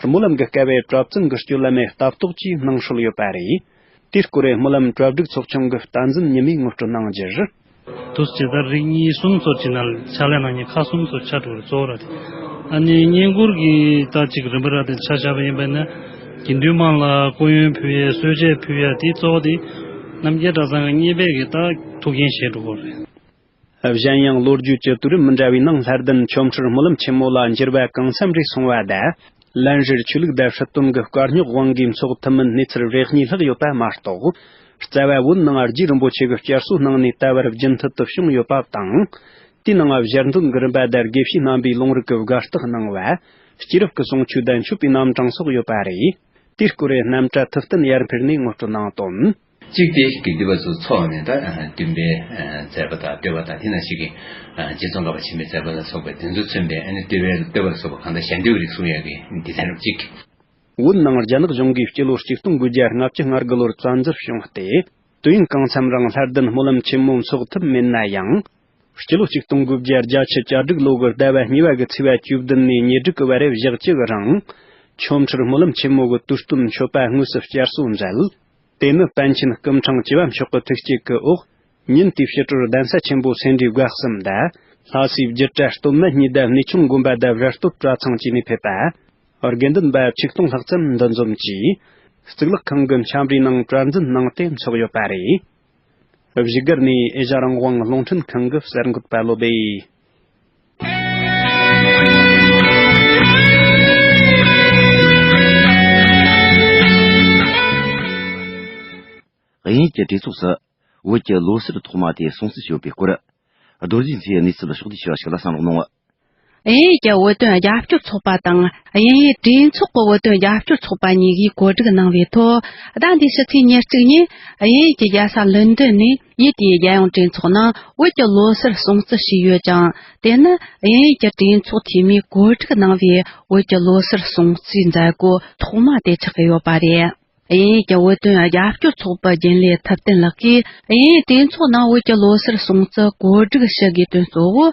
སྨོན་ལམ་གྱི་སྐབས་བས་གྲྭ་བཙུན་གྱི་སྤྱོད་ལམ་ལ་ལྟ་རྟོག་བཅས་གནང་སྲོལ་ཡོད་པ་རེད། དེའི་སྐོར་སྨོན་ལམ་གྲ་སྒྲིག་ཚོགས་ཆུང་གི་བསྟན་འཛིན་ཉི་མས་ངོ་སྤྲོད་གནང་རྒྱུར། དུས་ཇི་ལྟར་རིགས་གཉིས་གསུམ་ཚོ་ཅིག་ན་ཕྱག་ལས་གནང་མཁན་ཁག་གསུམ་ཚོ་ཆགས་འགྲོ་གི་རེད། གཙོ་བོ་ར་དེ། ཨ་ནི་བསྙེན་བཀུར་གྱི་ད་ཅིག་རིམ་པ་ར་དེ་ཆ་བཞག་པ་ཡིན་པ་ན། དགེ་འདུན་མང་ལ་སྐུ་ཡོན་ཕུལ་ཡས་གསོལ་ཇ་ཕུལ་ཡས་དེ་གཙོ་བོ་དེ། རྣམ་རྒྱལ་གྲྭ་ཚང་གི་གཉེར་པའི་གི་ད་ཐུགས་འགན་བཞེས་འགྲོ་གི་རེད། གཞན་ཡང་ལོ་རྒྱུས་ཀྱི་དུས་རིམ་མི་འདྲ་བའི་ནང་ལྷ་ལྡན་ཆོ་འཕྲུལ་སྨོན་ལམ་ཆེན་མོ་ལ་འགྱུར་བ་གང་འཚམ་རེ་སོང་བ་དང་། ལན་རེར་ཆོས་ལུགས་དང་སྲིད་དོན་གྱི་དཀའ་རྙོག་དབང་གིས་འཚོགས་ཐུབ་མིན་གནས་ཚུལ་རེ་གཉིས་ལྷག་ཡོད་པ་མ་གཏོགས། རྩ་བ་བོད་ནང་རྗེ་རིན་པོ་ཆེ་གི་བསྐྱར་གསོ་གནང་ནས་ད་བར་རྒྱུན་མཐུད་དུ་བྱུང་ཡོད་པ་དང་། དེའི་ནང་ཞལ་འདོན་གྱི་རིམ་པ་དང་དགེ་བཤེས་རྣམ་པས་ལུང་རིགས་ཀྱི་དགའ་རྟགས་གནང་བ། སྐྱེས་རབས་ཀྱི་གསུང་ཆོས་དང་མཆོད་པའི་རྣམ་གྲངས་སོགས་ཡོད་པ་རེད། དེའི་སྐོར་རྣམ་གྲྭ་ཐུབ་བསྟན་ཡར་འཕེལ་ནས་ངོ་སྤྲོད་གནང་དོན། གཅིག་དེ་དགེ་འདུན་པ་ཚོ་ཚོགས་ནས་ད་འདུན་པའི་མཛད་པ་དང་བསྟོད་པ་དང་དེ་ནང་བཞིན་གྱི་རྗེ་ཙོང་ཁ་པ་ཆེན་པོའི་མཛད་པ་ལ་སོགས་པའི་དེ་ཚོ་མཚོན་པའི་ཨ་ནི་བསྟོད་པའི་བསྟོད་པ་ལ་སོགས་པ་གང་དག་ཞལ་འདོན་རིགས་གསུང་ཡག་གི་འདི་ཚན་རབས་གཅིག། བོད་ནང་རྒྱ་ནག་གཞུང་གིས་སྤྱི་ལོ་གཅིག་སྟོང་དགུ་བརྒྱ་ལྔ་བཅུ་ང་དགུ་ལོར་བཙན་འཛུལ་བྱུང་སྟེ། དུས་ཡུན་གང་འཚམ་རིང་ལྷ་ལྡན་སྨོན་ལམ་ཆེན་མོ་འཚོགས་ཐུབ་མེད་ན་ཡང་། སྤྱི་ལོ་གཅིག་སྟོང་དགུ་བརྒྱ་བརྒྱད་ཅུ་གྱ་དྲུག་ལོ་གི་ཟླ་བ་གཉིས་པ་གི་ཚེས་པ་བཅུ་བདུན་ནས་ཉེར་དྲུག་གི་བར་བཞག་བཅུ་གི་རིང་། ཆོ་འཕྲུལ་སྨོན་ལམ་ཆེན་མོ་གི་དུས་སྟོན་མཆོད་པ་དངོས་སུ་བསྐྱར་གསོ་མཛད། དེ་ནི་པཎ་ཆེན་སྐུ་ཕྲེང་བཅུ་བ་མཆོག་གི་ཐུགས་བསྐྱེད་ཀྱི་འོག་ཉིན་དེའི་ཕྱི་དྲོར་གདན་ས་ཆེན་པོ་སེ་འབྲས་དགའ་གསུམ་དང་། ལྷ་སའི་བརྒྱུད་གྲྭ་སྟོད་སྨད་གཉིས་དང་གནས་ཆུང་དགོན་པ་དང་ར་སྟོད་གྲྭ་ཚང་བཅས་ནས་ཕེབས་པ། དགེ་འདུན་པ་ཆིག་སྟོང་ལྷག་ཙམ་འདུ་འཛོམས་ཀྱིས། གཙུག་ལག་ཁང་གི་མཆན་བྲིས་ནང་གྲྭ་འཛིན་གནང་སྟེ་འཚོགས་ཡོད་པ་རེད། བཞུགས་སྒར་ནས་ཨེ་ཤ་རང་དབང་རླུང་འཕྲིན་ཁང་གི་གསར་འགོད་པ་བློ་སྦེ། དབྱིན་ཡུལ་གྱི་གྲོས་ཚོགས་སུ་བོད་ཀྱི་ལོ་སར་ཐོག་མ་དེ་སྲུང་བརྩི་ཞུས་པའི་སྐོར། རྡོ་རྗེ་མཚོའི་གནས་ཚུལ་ཕྱོགས་བསྡུས་ཞུ་བ་ཞིག་ལ་གསན་རོགས་གནང་། དབྱིན་ཡུལ་གྱི་བོད་དོན་རྒྱབ་སྐྱོར་ཚོགས་པ་དང་། དབྱིན་ཡུལ་གྲོས་ཚོགས་ཀྱི་བོད་དོན་རྒྱབ་སྐྱོར་ཚོགས་པ་གཉིས་ཀྱིས་གོ་སྒྲིག་གནང་བའི་ཐོག་ཟླ་འདིའི་ཕྱི་ཚེས་ཉེར་གཅིག་ཉིན། དབྱིན་ཡུལ་གྱི་རྒྱལ་ས་ལོན་ཌོན་ནས་ཡུལ་དེའི་རྒྱལ་ཡོངས་གྲོས་ཚོགས་ནང་བོད་ཀྱི་ལོ་སར་སྲུང་བརྩི་བྱས་ཡོད་ཅིང་། དེ་ནི་དབྱིན་ཡུལ་གྱི་གྲོས་ཚོགས་འཐུས་མིས་གོ་སྒྲིག་གནང་བའི་བོད་ཀྱི་ལོ་སར་སྲུང་བརྩིའི་མཛད་སྒོ་ཐོག་མ་དེ་ཆགས་ཀྱི་ཡོད་པ་རེད། དབྱིན་ཡུལ་གྱི་བོད་དོན་རྒྱབ་སྐྱོར་ཚོགས་པའི་རྒྱུན་ལས་ཐུབ་བསྟན་ལགས་ཀྱིས། དབྱིན་ཡུལ་གྲོས་ཚོགས་ནང་བོད་ཀྱི་ལོ་སར་སྲུང་བརྩི་གོ་སྒྲིག་ཞུ་དགོས་དོན་གཙོ་བོ།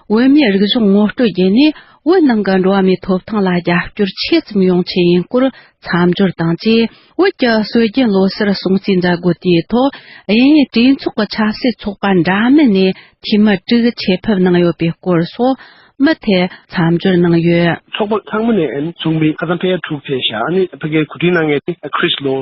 བོད་མིའི་རིག་གཞུང་ངོ་སྤྲོད་བརྒྱུད་ནས་བོད་ནང་གི་འགྲོ་བ་མིའི་ཐོབ་ཐང་ལ་རྒྱབ་སྐྱོར་ཆེ་ཙམ་ཡོང་ཆེད་ཡིན་སྐོར་མཚམས་སྦྱོར་དང་བཅས། བོད་ཀྱི་སྲོལ་རྒྱུན་ལོ་སར་སྲུང་བརྩིའི་མཛད་སྒོ་དེའི་ཐོག་དབྱིན་ཡུལ་གྲོས་ཚོགས་ཀྱི་ཆབ་སྲིད་ཚོགས་པ་འདྲ་མིན་ནས་འཐུས་མི་དྲུག་ཆེད་ཕེབས་གནང་ཡོད་པའི་སྐོར་སོགས། མུ་མཐུད་མཚམས་སྦྱོར་གནང་ཡོད། ཚོགས་པ་ཚང་མ་ནས་ཨན་ཚོགས་མི་ཁ་སང་ཕལ་ཆེར་དྲུག་ཕེབས་ཤག་ཨ་ནི་ཕ་གིར་གོ་སྒྲིག་གནང་མཁན་དེ་ཁྲིས་ལོ།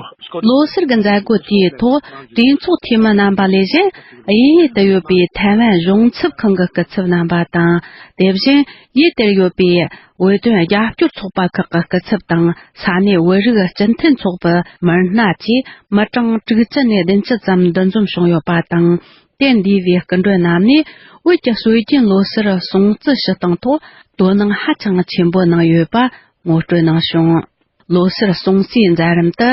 ལོ་སར་གྱི་མཛད་སྒོ་དེའི་ཐོག་གྲོས་ཚོགས་འཐུས་མི་རྣམ་པ་ལས་གཞན། དབྱིན་ཡུལ་དུ་ཡོད་པའི་ཐའེ་ཝན་གཞུང་ཚབ་ཁང་གི་སྐུ་ཚབ་རྣམ་པ་དང་། དེ་བཞིན་ཡུལ་དེར་ཡོད་པའི་བོད་དོན་རྒྱབ་སྐྱོར་ཚོགས་པ་ཁག་གི་སྐུ་ཚབ་དང་། ས་གནས་བོད་རིགས་སྤྱི་མཐུན་ཚོགས་པའི་མི་སྣ་བཅས་མི་གྲངས་དྲུག་ཅུ་ནས་བདུན་ཅུ་ཙམ་འདུ་འཛོམས་བྱུང་ཡོད་པ་དང་། དེར་འདུས་པའི་སྐུ་མགྲོན་རྣམས་ནས་བོད་ཀྱི་སྲོལ་རྒྱུན་ལོ་སར་སྲུང་བརྩི་ཞུ་སྟངས་ཐོག་དོ་སྣང་ཧ་ཅང་ཆེན་པོ་གནང་ཡོད་པ་ངོ་སྤྲོད་གནང་བྱུང་། ལོ་སར་སྲུང་བརྩིའི་མཛད་རིམ་དུ་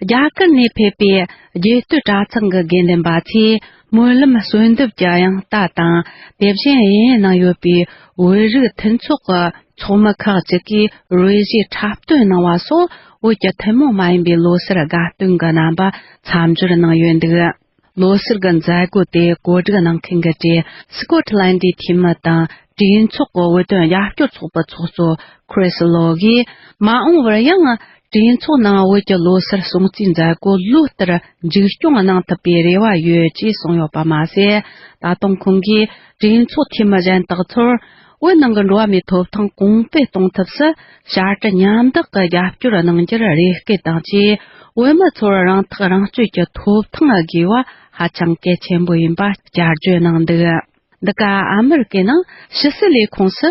རྒྱ་གར་ནས་ཕེབས་པའི་རྒྱལ་སྟོད་གྲྭ་ཚང་གི་དགེ་འདུན་པ་ཚོས་སྨོན་ལམ་གསོལ་འདེབས་ཀྱི་དབྱངས་རྟ་དང་། དེ་བཞིན་དབྱིན་ཡུལ་ནང་ཡོད་པའི་བོད་རིགས་མཐུན་ཚོགས་ཀྱི་ཚོགས་མི་ཁག་ཅིག་གིས་རོལ་གཞས་འཁྲབ་སྟོན་གནང་བ་སོགས་བོད་ཀྱི་ཐུན་མོང་མ་ཡིན་པའི་ལོ་སར་དགའ་སྟོན་གྱི་རྣམ་པ་མཚམས་སྦྱོར་གནང་ཡོད་འདུག། ལོ་སར་གྱི་མཛད་སྒོ་དེ་གོ་སྒྲིག་གནང་མཁན་གྱི་གྲས་སི་ཀོ་ཊི་ལན་ཌི་འཐུས་མི་དང་གྲོས་ཚོགས་ཀྱི་བོད་དོན་རྒྱབ་སྐྱོར་ཚོགས་པའི་ཚོགས་གཙོ་ཁྲིས་ལོ་གིས། མ་འོངས་པར་ཡང་གྲོས་ཚོགས་ནང་བོད་ཀྱི་ལོ་སར་སྲུང་བརྩིའི་མཛད་སྒོ་ལོ་ལྟར་མཇུག་སྐྱོང་གནང་ཐུབ་པའི་རེ་བ་ཡོད་ཅེས་གསུངས་ཡོད་པ་མ་ཟད། ད་དུང་ཁོང་གིས་གྲོས་ཚོགས་འཐུས་མི་གཞན་དག་ཚོར། བོད་ནང་གི་འགྲོ་བ་མིའི་ཐོབ་ཐང་གོང་སྤེལ་གཏོང་ཐབས་སུ་བྱ་སྤྱོད་མཉམ་དག་གི་རྒྱབ་སྐྱོར་གནང་རྒྱུར་རེ་སྐུལ་དང་བཅས། བོད་མི་ཚོར་རང་ཐག་རང་གཅོད་ཀྱི་ཐོབ་ཐང་དགོས་པ་ཧ་ཅང་གལ་ཆེན་པོ་ཡིན་པ་བསྐྱར་བརྗོད་གནང་འདུག། འདི་ག་ཨ་མི་རི་ཀའི་ནང་ཕྱི་སྲིད་ལས་ཁུངས་སུ་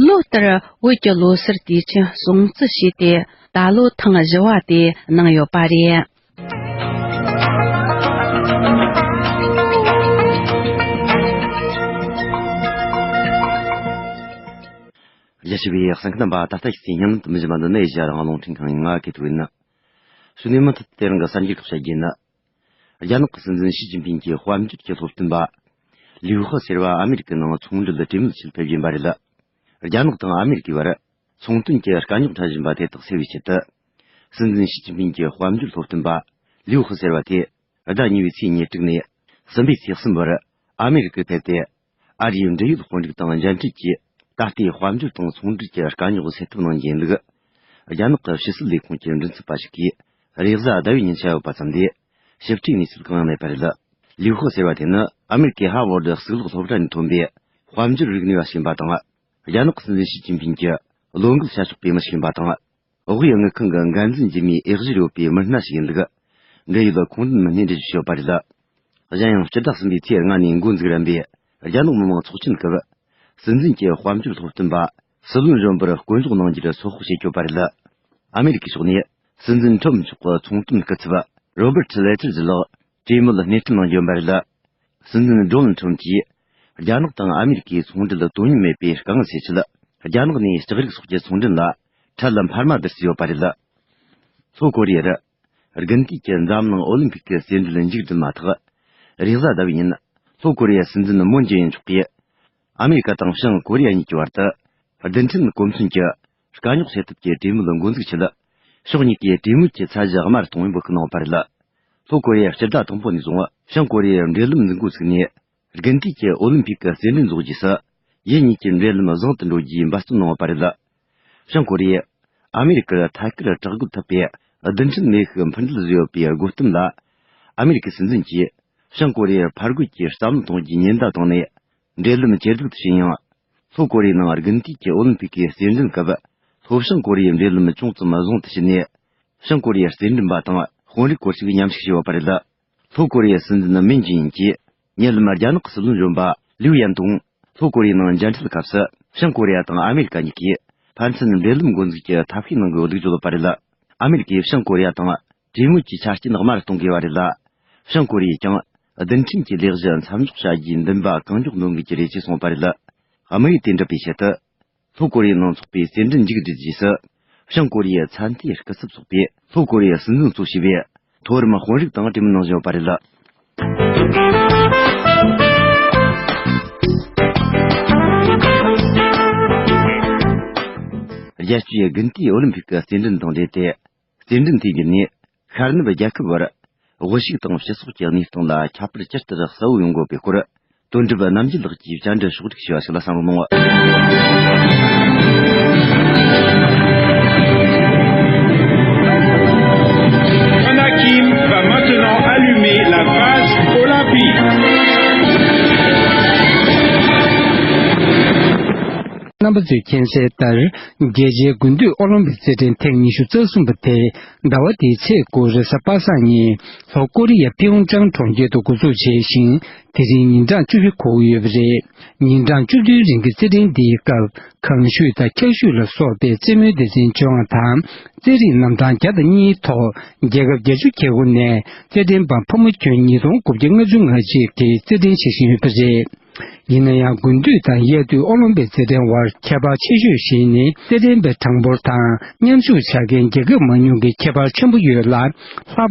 ལོ་ལྟར་བོད་ཀྱི་ལོ་སར་དུས་ཆེན་སྲུང་བརྩི་བྱས་ཏེ། ད་ལོ་ཐེངས་བཞི་བ་དེ་གནང་ཡོད་པ་རེད། རྒྱ་ཆེ་བའི་གསན་མཁན་རྣམ་པ། ད་ལྟ་ཤེས་ཚེ་སྙན་ལམ་དུ་མི་བཞི་པ་འདི་ནི་ཨེ་ཤ་ཡ་རང་དབང་རླུང་འཕྲིན་ཁང་ཡིན། ང་གི་ཐུག་ཡིན། ཞུ་ནས་མུ་མཐུད་དེ་རིང་གི་གསར་འགྱུར་ཁག་བཤད་རྒྱུ་ཡིན། རྒྱ་ནག་གི་སྲིད་འཛིན་ཞི་ཅིན་ཕིང་གིས་དཔལ་འབྱོར་གྱི་སློབ་སྟོན་པ་ལིའུ་ཧི་ཟེར་བ་ཨ་མེ་རི་ཀའི་ནང་ཚོང་འབྲེལ་གྲོས་མོལ་ཆེད་ཕེབས་ཡིན་པ་རེད། རྒྱ་ནག་དང་ཨ་མེ་རི་ཀའི་བར་ཚོང་དོན་གྱི་དཀའ་རྙོག་འཕྲད་བཞིན་པ་དེ་དག་སེལ་བའི་ཆེད་དུ། སྲིད་འཛིན་ཞི་ཅིན་ཕིང་གི་དཔལ་འབྱོར་སློབ་སྟོན་པ་ལིའུ་ཧི་ཟེར་བ་དེ་ཟླ་གཉིས་པའི་ཚེས་ཉེར་དྲུག་ནས་གསུམ་པའི་ཚེས་གསུམ་བར་ཨ་མེ་རི་ཀར་ཕེབས་ཏེ། ཨ་རིའི་འབྲེལ་ཡོད་དཔོན་རིགས་དང་མཇལ་འཕྲད་ཀྱིས། ད་ལྟའི་དཔལ་འབྱོར་དང་ཚོང་འབྲེལ་གྱི་དཀའ་རྙོག་སེལ་ཐབས་གནང་རྒྱུ་ཡིན་ལུགས། རྒྱ་ནག་གི་ཕྱི་སྲིད་ལས་ཁུངས་ཀྱི་མགྲིན་ཚབ་པ་ཞིག་གིས་རེས་གཟའ་ཟླ་བའི་ཉིན་བཤད་ཡོད་པ་ཙམ་ལས། ཞིབ་ཕྲའི་གནས་ཚུལ་གང་ཡང་མེད་པ་རེད། ལིའུ་ཧོ་ཟེར་བ་དེ་ནི་ཨ་མེ་རི་ཀའི་ཧ་ཝར་ཌི་གཙུག་ལག་སློབ་གྲྭ་ནས་ཐོན་པའི་དཔལ་འབྱོར་རིག་གནས་པ་ཞིག་ཡིན་པ་དང་། རྒྱ་ནག་སྲིད་འཛིན་ཞི་ཅིན་ཕིང་གི་བློ་འགུལ་བྱ་ཆོག་པའི་མི་ཞིག་ཡིན་པ་དང་། དབུས་དངུལ་ཁང་གི་འགན་འཛིན་རྒྱུད་མའི་འོས་གཞིར་ཡོད་པའི་མི་སྣ་ཞིག་ཡིན་ལུགས། འབྲེལ་ཡོད་ཁུངས་ལྡན་མི་སྣས་འགྲེལ་བརྗོད་བྱས་ཡོད་པ་རེད། གཞན་ཡང་སྤྱི་ཟླ་གསུམ་པའི་ཚེས་ལྔ་ནས་འགོ་འཛུགས་རན་པའི་རྒྱ་ནག་མི་དམངས་ཚོགས་ཆེན་སྐབས། སྲིད་འཛིན་གྱི་དཔལ་འབྱོར་སློབ་སྟོན་པ་སྲིད་བློན་གཞོན་པར་བསྐོ་འཇོག་གནང་རྒྱུར་ཚོད་དཔག་བྱེད་ཀྱི་ཡོད་པ་རེད། ཨ་མེ་རི་ཀའི་ཕྱོགས་ནས་སྲིད་འཛིན་ཁྲོམ་ཕྱོགས་ཀྱི་ཚོང་དོན་སྐུ་ཚབ་རོ་བར་ཊི་ལེ་ཐེར་ཇི་ལགས་གྲོས་མོལ་སྣེ་ཁྲིད་གནང་རྒྱུ་ཡིན་པ་རེད། སྲིད་འཛིན་ཌོ་ནལ་ཁྲམ་གྱིས། རྒྱ་ནག་དང་ཨ་མེ་རི་ཀའི་ཚོང་འབྲེལ་དོ་མཉམ་མེད་པའི་དཀའ་ངལ་སེལ་ཆེད། རྒྱ་ནག་ནས་ལྕགས་རིགས་སོགས་ཀྱི་ཚོང་འབྲེལ་ལ་ཁྲལ་འཕར་མ་བསྡུ་རྩིས་ཡོད་པ་རེད། ལྷོ་ཀོ་རི་ཡར། དགུན་དུས་ཀྱི་འཛམ་གླིང་ཨོ་ལིམ་ཕིག་གི་རྩེད་འགྲན་མཇུག་བསྒྲིལ་མ་ཐག་རེས་གཟའ་ཟླ་བའི་ཉིན། ལྷོ་ཀོ་རི་ཡའི་སྲིད་འཛིན་མུན་ཇེ་ཨིན་མཆོག་གིས། ཨ་མེ་རི་ཀ་དང་བྱང་ཀོ་རི་ཡ་གཉིས་ཀྱི་བར་དུ། རྡུལ་ཕྲན་གོ་མཚོན་གྱི་དཀའ་རྙོག་སེལ་ཐབས་ཀྱི་གྲོས་མོལ་འགོ་འཛུགས་ཆེད། ཕྱོགས་གཉིས་ཀས་གྲོས་མོལ་གྱི་ཚད་གཞི་དམའ་རུ་གཏོང་བའི་འབོད་སྐུལ་གནང་ཡོད་པ་རེད། ལྷོ་ཀོ་རི་ཡས་སྤྱི་ཟླ་དང་པོ་ནས་བཟུང་བྱང་ཀོ་རི་ཡའི་འབྲེལ་ལམ་འཛུགས་འགོ་ཚུགས་ནས། དགུན་དུས་ཀྱི་ཨོ་ལིམ་ཕིག་གི་རྩེད་འགྲན་རྫོགས་རྗེས་སུ། ཡུལ་གཉིས་ཀྱི་འབྲེལ་ལམ་བཟང་དུ་འགྲོ་རྒྱུའི་འབད་བརྩོན་གནང་ཡོད་པ་རེད། བྱང་ཀོ་རི་ཡས། ཨ་མེ་རི་ཀར་ཐད་ཀར་དྲག་རྒོལ་ཐུབ་པའི་རྡུལ་ཕྲན་མེ་ཤུགས་འཕུར་མདེལ་བཟོས་ཡོད་པའི་དགོད་གཏམ་ལ། ཨ་མེ་རི་ཀའི་སྲིད་འཛིན་གྱིས། བྱང་ཀོ་རི་ཡར་ཕར་རྒོལ་གྱི་བསམ་བློ་གཏོང་རྒྱུའི་ཉེན་བརྡ་བཏང་ནས། འབྲེལ་ལམ་ཇེ་སྡུག་ཏུ་ཕྱིན་ཡང་། ལྷོ་ཀོ་རི་ཡའི་ནང་དགུན་དུས་ཀྱི་ཨོ་ལིམ་ཕིག་གི་རྩེད་འགྲན་སྐབས། ལྷོ་བྱང་ཀོ་རི་ཡའི་འབྲེལ་ལམ་ཅུང་ཙམ་བཟང་དུ་ཕྱིན་ནས། བྱང་ཀོ་རི་ཡའི་རྩེད་འགྲན་པ་དང་དཔོན་རིགས་སྐོར་ཞིག་མཉམ་ཞུགས་བྱས་ཡོད་པ་རེད། ལྷོ་ཀོ་རི་ཡའི་སྲིད་འཛིན་མུན་ཇེ་ཨིན་གྱིས། ཉེ་ལམ་རྒྱ་ནག་གི་སྲིད་བློན་གཞོན་པ་ལིའུ་ཡན་ཏུང་། ལྷོ་ཀོ་རི་ཡའི་ནང་མཇལ་འཕྲད་སྐབས་སུ། བྱང་ཀོ་རི་ཡ་དང་ཨ་མེ་རི་ཀ་གཉིས་ཀས། ཕན་ཚུན་འབྲེལ་ལམ་འགོ་འཛུགས་ཀྱི་ཐབས་ཤེས་གནང་དགོས་ལུགས་བརྗོད་ཡོད་པ་རེད། ཨ་མེ་རི་ཀས་བྱང་ཀོ་རི་ཡ་དང་། གྲོས་མོལ་གྱི་ཆ་རྐྱེན་དམའ་རུ་གཏོང་དགོས་པ་རེད། བྱང་ཀོ་རི་ཡས་ཀྱང་། རྡུལ་ཕྲན་གྱི་ལས་གཞི་མཚམས་འཇོག་བྱ་རྒྱུའི་འདུན་པ་གང་མགྱོགས་འདོན་དགོས་ཀྱི་རེད་ཅེས་གསུངས་པ་རེད། དམིགས་ཡུལ་དེ་འགྲུབ་པའི་ཆེད་དུ། ལྷོ་ཀོ་རི་ཡའི་ནང་འཚོགས་པའི་རྩེད་འགྲན་མཇུག་བསྒྲིལ་རྗེས་སུ། བྱང་ཀོ་རི་ཡའི་ཚད་མཐོའི་སྐུ་ཚབ་ཚོགས་པས་ལྷོ་ཀོ་རི་ཡའི་སྲིད་འཛིན་གཙོ་བྱས་པའི་མཐོ་རིམ་དཔོན་རིགས་དང་གྲོས་མོལ་གནང་བཞིན་ཡོད་པ་རེད། རྒྱལ་སྤྱིའི་དགུན་དུས་ཨོ་ལིམ་ཕིག་གི་རྩེད་འགྲན་དང་འབྲེལ་ཏེ། རྩེད་འགྲན་དེའི་བརྒྱུད་ནས། ཤར་ནུབ་རྒྱལ་ཁབ་བར་དབུལ་ཕྱུག་དང་སྤྱི་ཚོགས་ཀྱི་གནས་སྟངས་ལ་ཁྱད་པར་ཇི་ལྟར་གསལ་བོ་ཡོང་དགོས་པའི་སྐོར། དོན་གྲུབ་རྣམ་རྒྱལ་ལགས་ཀྱིས་བཅར་འདྲི་ཕྱོགས་སྒྲིག་བྱས་པ་ཞིག་ལ་གསན་རོགས་གནང་། Panakim va maintenant allumer la vase olympique. རྣམ་པ་ཚོས་མཁྱེན་གསལ་ལྟར། རྒྱལ་སྤྱིའི་དགུན་དུས་ཨོ་ལིམ་པིག་རྩེད་འགྲན་ཐེངས་ཉི་ཤུ་རྩ་གསུམ་པ་དེ། ཟླ་བ་འདིའི་ཚེས་དགུ་རེས་གཟའ་པ་སངས་ཉིན། ལྷོ་ཀོ་རི་ཡ་ཕིའུ་ཅང་གྲོང་ཁྱེར་དུ་འགོ་འཛུགས་བྱས་ཤིང་། དེ་རིང་ཉིན་གྲངས་བཅུ་བཞི་འཁོར་ཡོད་པ་རེད། ཉིན་གྲངས་བཅུ་བདུན་རིང་གི་རྩེད་འགྲན་འདིའི་སྐབས། གངས་ཤུད་དང་འཁྱགས་ཤུད་ལ་སོགས་པའི་རྩེད་མོའི་སྡེ་ཚན་བཅོ་ལྔ་དང་། རྩེད་རིགས་རྣམ་གྲངས་བརྒྱ་དང་གཉིས་ཐོག་རྒྱལ་ཁབ་བརྒྱད་ཅུ་གྱ་དགུ་ནས་རྩེད་འགྲན་པ་ཕོ་མོ་ཁྱོན་ཉིས་སྟོང་དགུ་བརྒྱ་ལྔ་བཅུ་ང་གཅིག་གིས་རྩེད་འགྲན་བྱེད་བཞིན་ཡོད་པ་རེད། ཡིན་ན་ཡང་། དགུན་དུས་དང་དབྱར་དུས་ཨོ་ལིམ་པིག་རྩེད་འགྲན་དབར་ཁྱད་པར་ཆེ་ཤོས་ཤིག་ནི། རྩེད་འགྲན་པའི་གྲངས་འབོར་དང་། མཉམ་ཞུགས་བྱ་མཁན་རྒྱལ་ཁབ་མང་ཉུང་གི་ཁྱད་པར་ཆེན་པོ་ཡོད་ལ། ལྷག་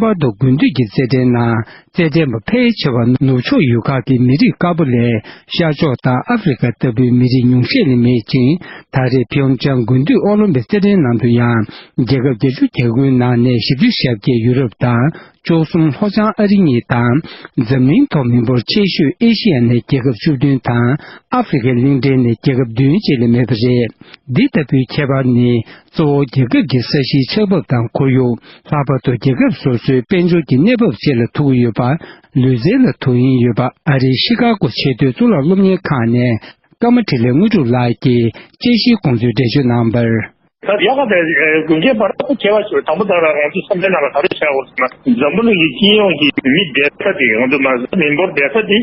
པར་དུ་དགུན་དུས་ཀྱི་རྩེད་འགྲན་ནང་། རྩེད་འགྲན་པ་ཕལ་ཆེ་བ་ནུབ་ཕྱོགས་ཡུལ་ཁག་གི་མི་རིགས་དཀར་པོ་ལས། ཤར་ཕྱོགས་དང་ཨ་ཧྥེ་རི་ཁ་ལྟ་བུའི་མི་རིགས་ཉུང་ཤས་ལས་མེད་ཅིང་། ད་རེས་ཕིའུ་ཅང་དགུན་དུས་ཨོ་ལིམ་པིག་རྩེད་འགྲན་ནང་དུ་ཡང་། རྒྱལ་ཁབ་བརྒྱད་ཅུ་གྱ་དགུའི་ནང་ནས་བཞི་བཅུ་ཞེ་བརྒྱད་ཡུ་རོབ་དང་། བཅུ་གསུམ་ལྷོ་བྱང་ཨ་རི་གཉིས་དང་། འཛམ་གླིང་ཐོག་མི་འབོར་ཆེ་ཤོས་ཨེ་ཤི་ཡ་ནས་རྒྱལ་ཁབ་བཅུ་བདུན་དང་། ཨ་ཧྥེ་རི་ཁའི་གླིང་ཕྲན་ནས་རྒྱལ་ཁབ་བདུན་བཅས་ལས་མེད་པ་རེད། འདི་ལྟ་བུའི་ཁྱད་པར་ནི། གཙོ་བོ་རྒྱལ་ཁབ་ཀྱི་ས་གཞིའི་ཆགས་བབ་དང་ཁོར་ཡུག་ལྷག་པར་དུ་རྒྱལ་ཁབ་སོ་སོའི་དཔལ་འབྱོར་གྱི་གནས་བབ་བཅས་ལ་ཐུག་ཡོད་པ། ལུས་རྩལ་ལ་དོ་དབྱིངས་ཡོད་པ། ཨ་རིའི་ཤི་ཀ་གོ་ཆེས་མཐོའི་གཙུག་ལག་སློབ་གཉེར་ཁང་ནས། ཀརྨ་འཕྲིན་ལས་དངོས་གྲུབ་ལགས་ཀྱིས་དཔྱད་གཞིའི་དགོངས་ཚུལ་འགྲེལ་བརྗོད་གནང་བར། ད་ཡག་ག་དེ་དགུན་ཁའི་བར་དུ་ཁྱད་པར་ཞིག་དང་པོ་དང་རང་ཚོ་བསམ་གཏན་ནང་ལ་ག་རེ་བྱ་དགོས་ཟེར་ན། འཛམ་བུ་གླིང་གི་སྤྱི་ཡོངས་ཀྱི་མི་བསྡད་ས་དེ་ང་ཚོ་མ་ཟད་མི་འབོར་བསྡད་ས་དེ་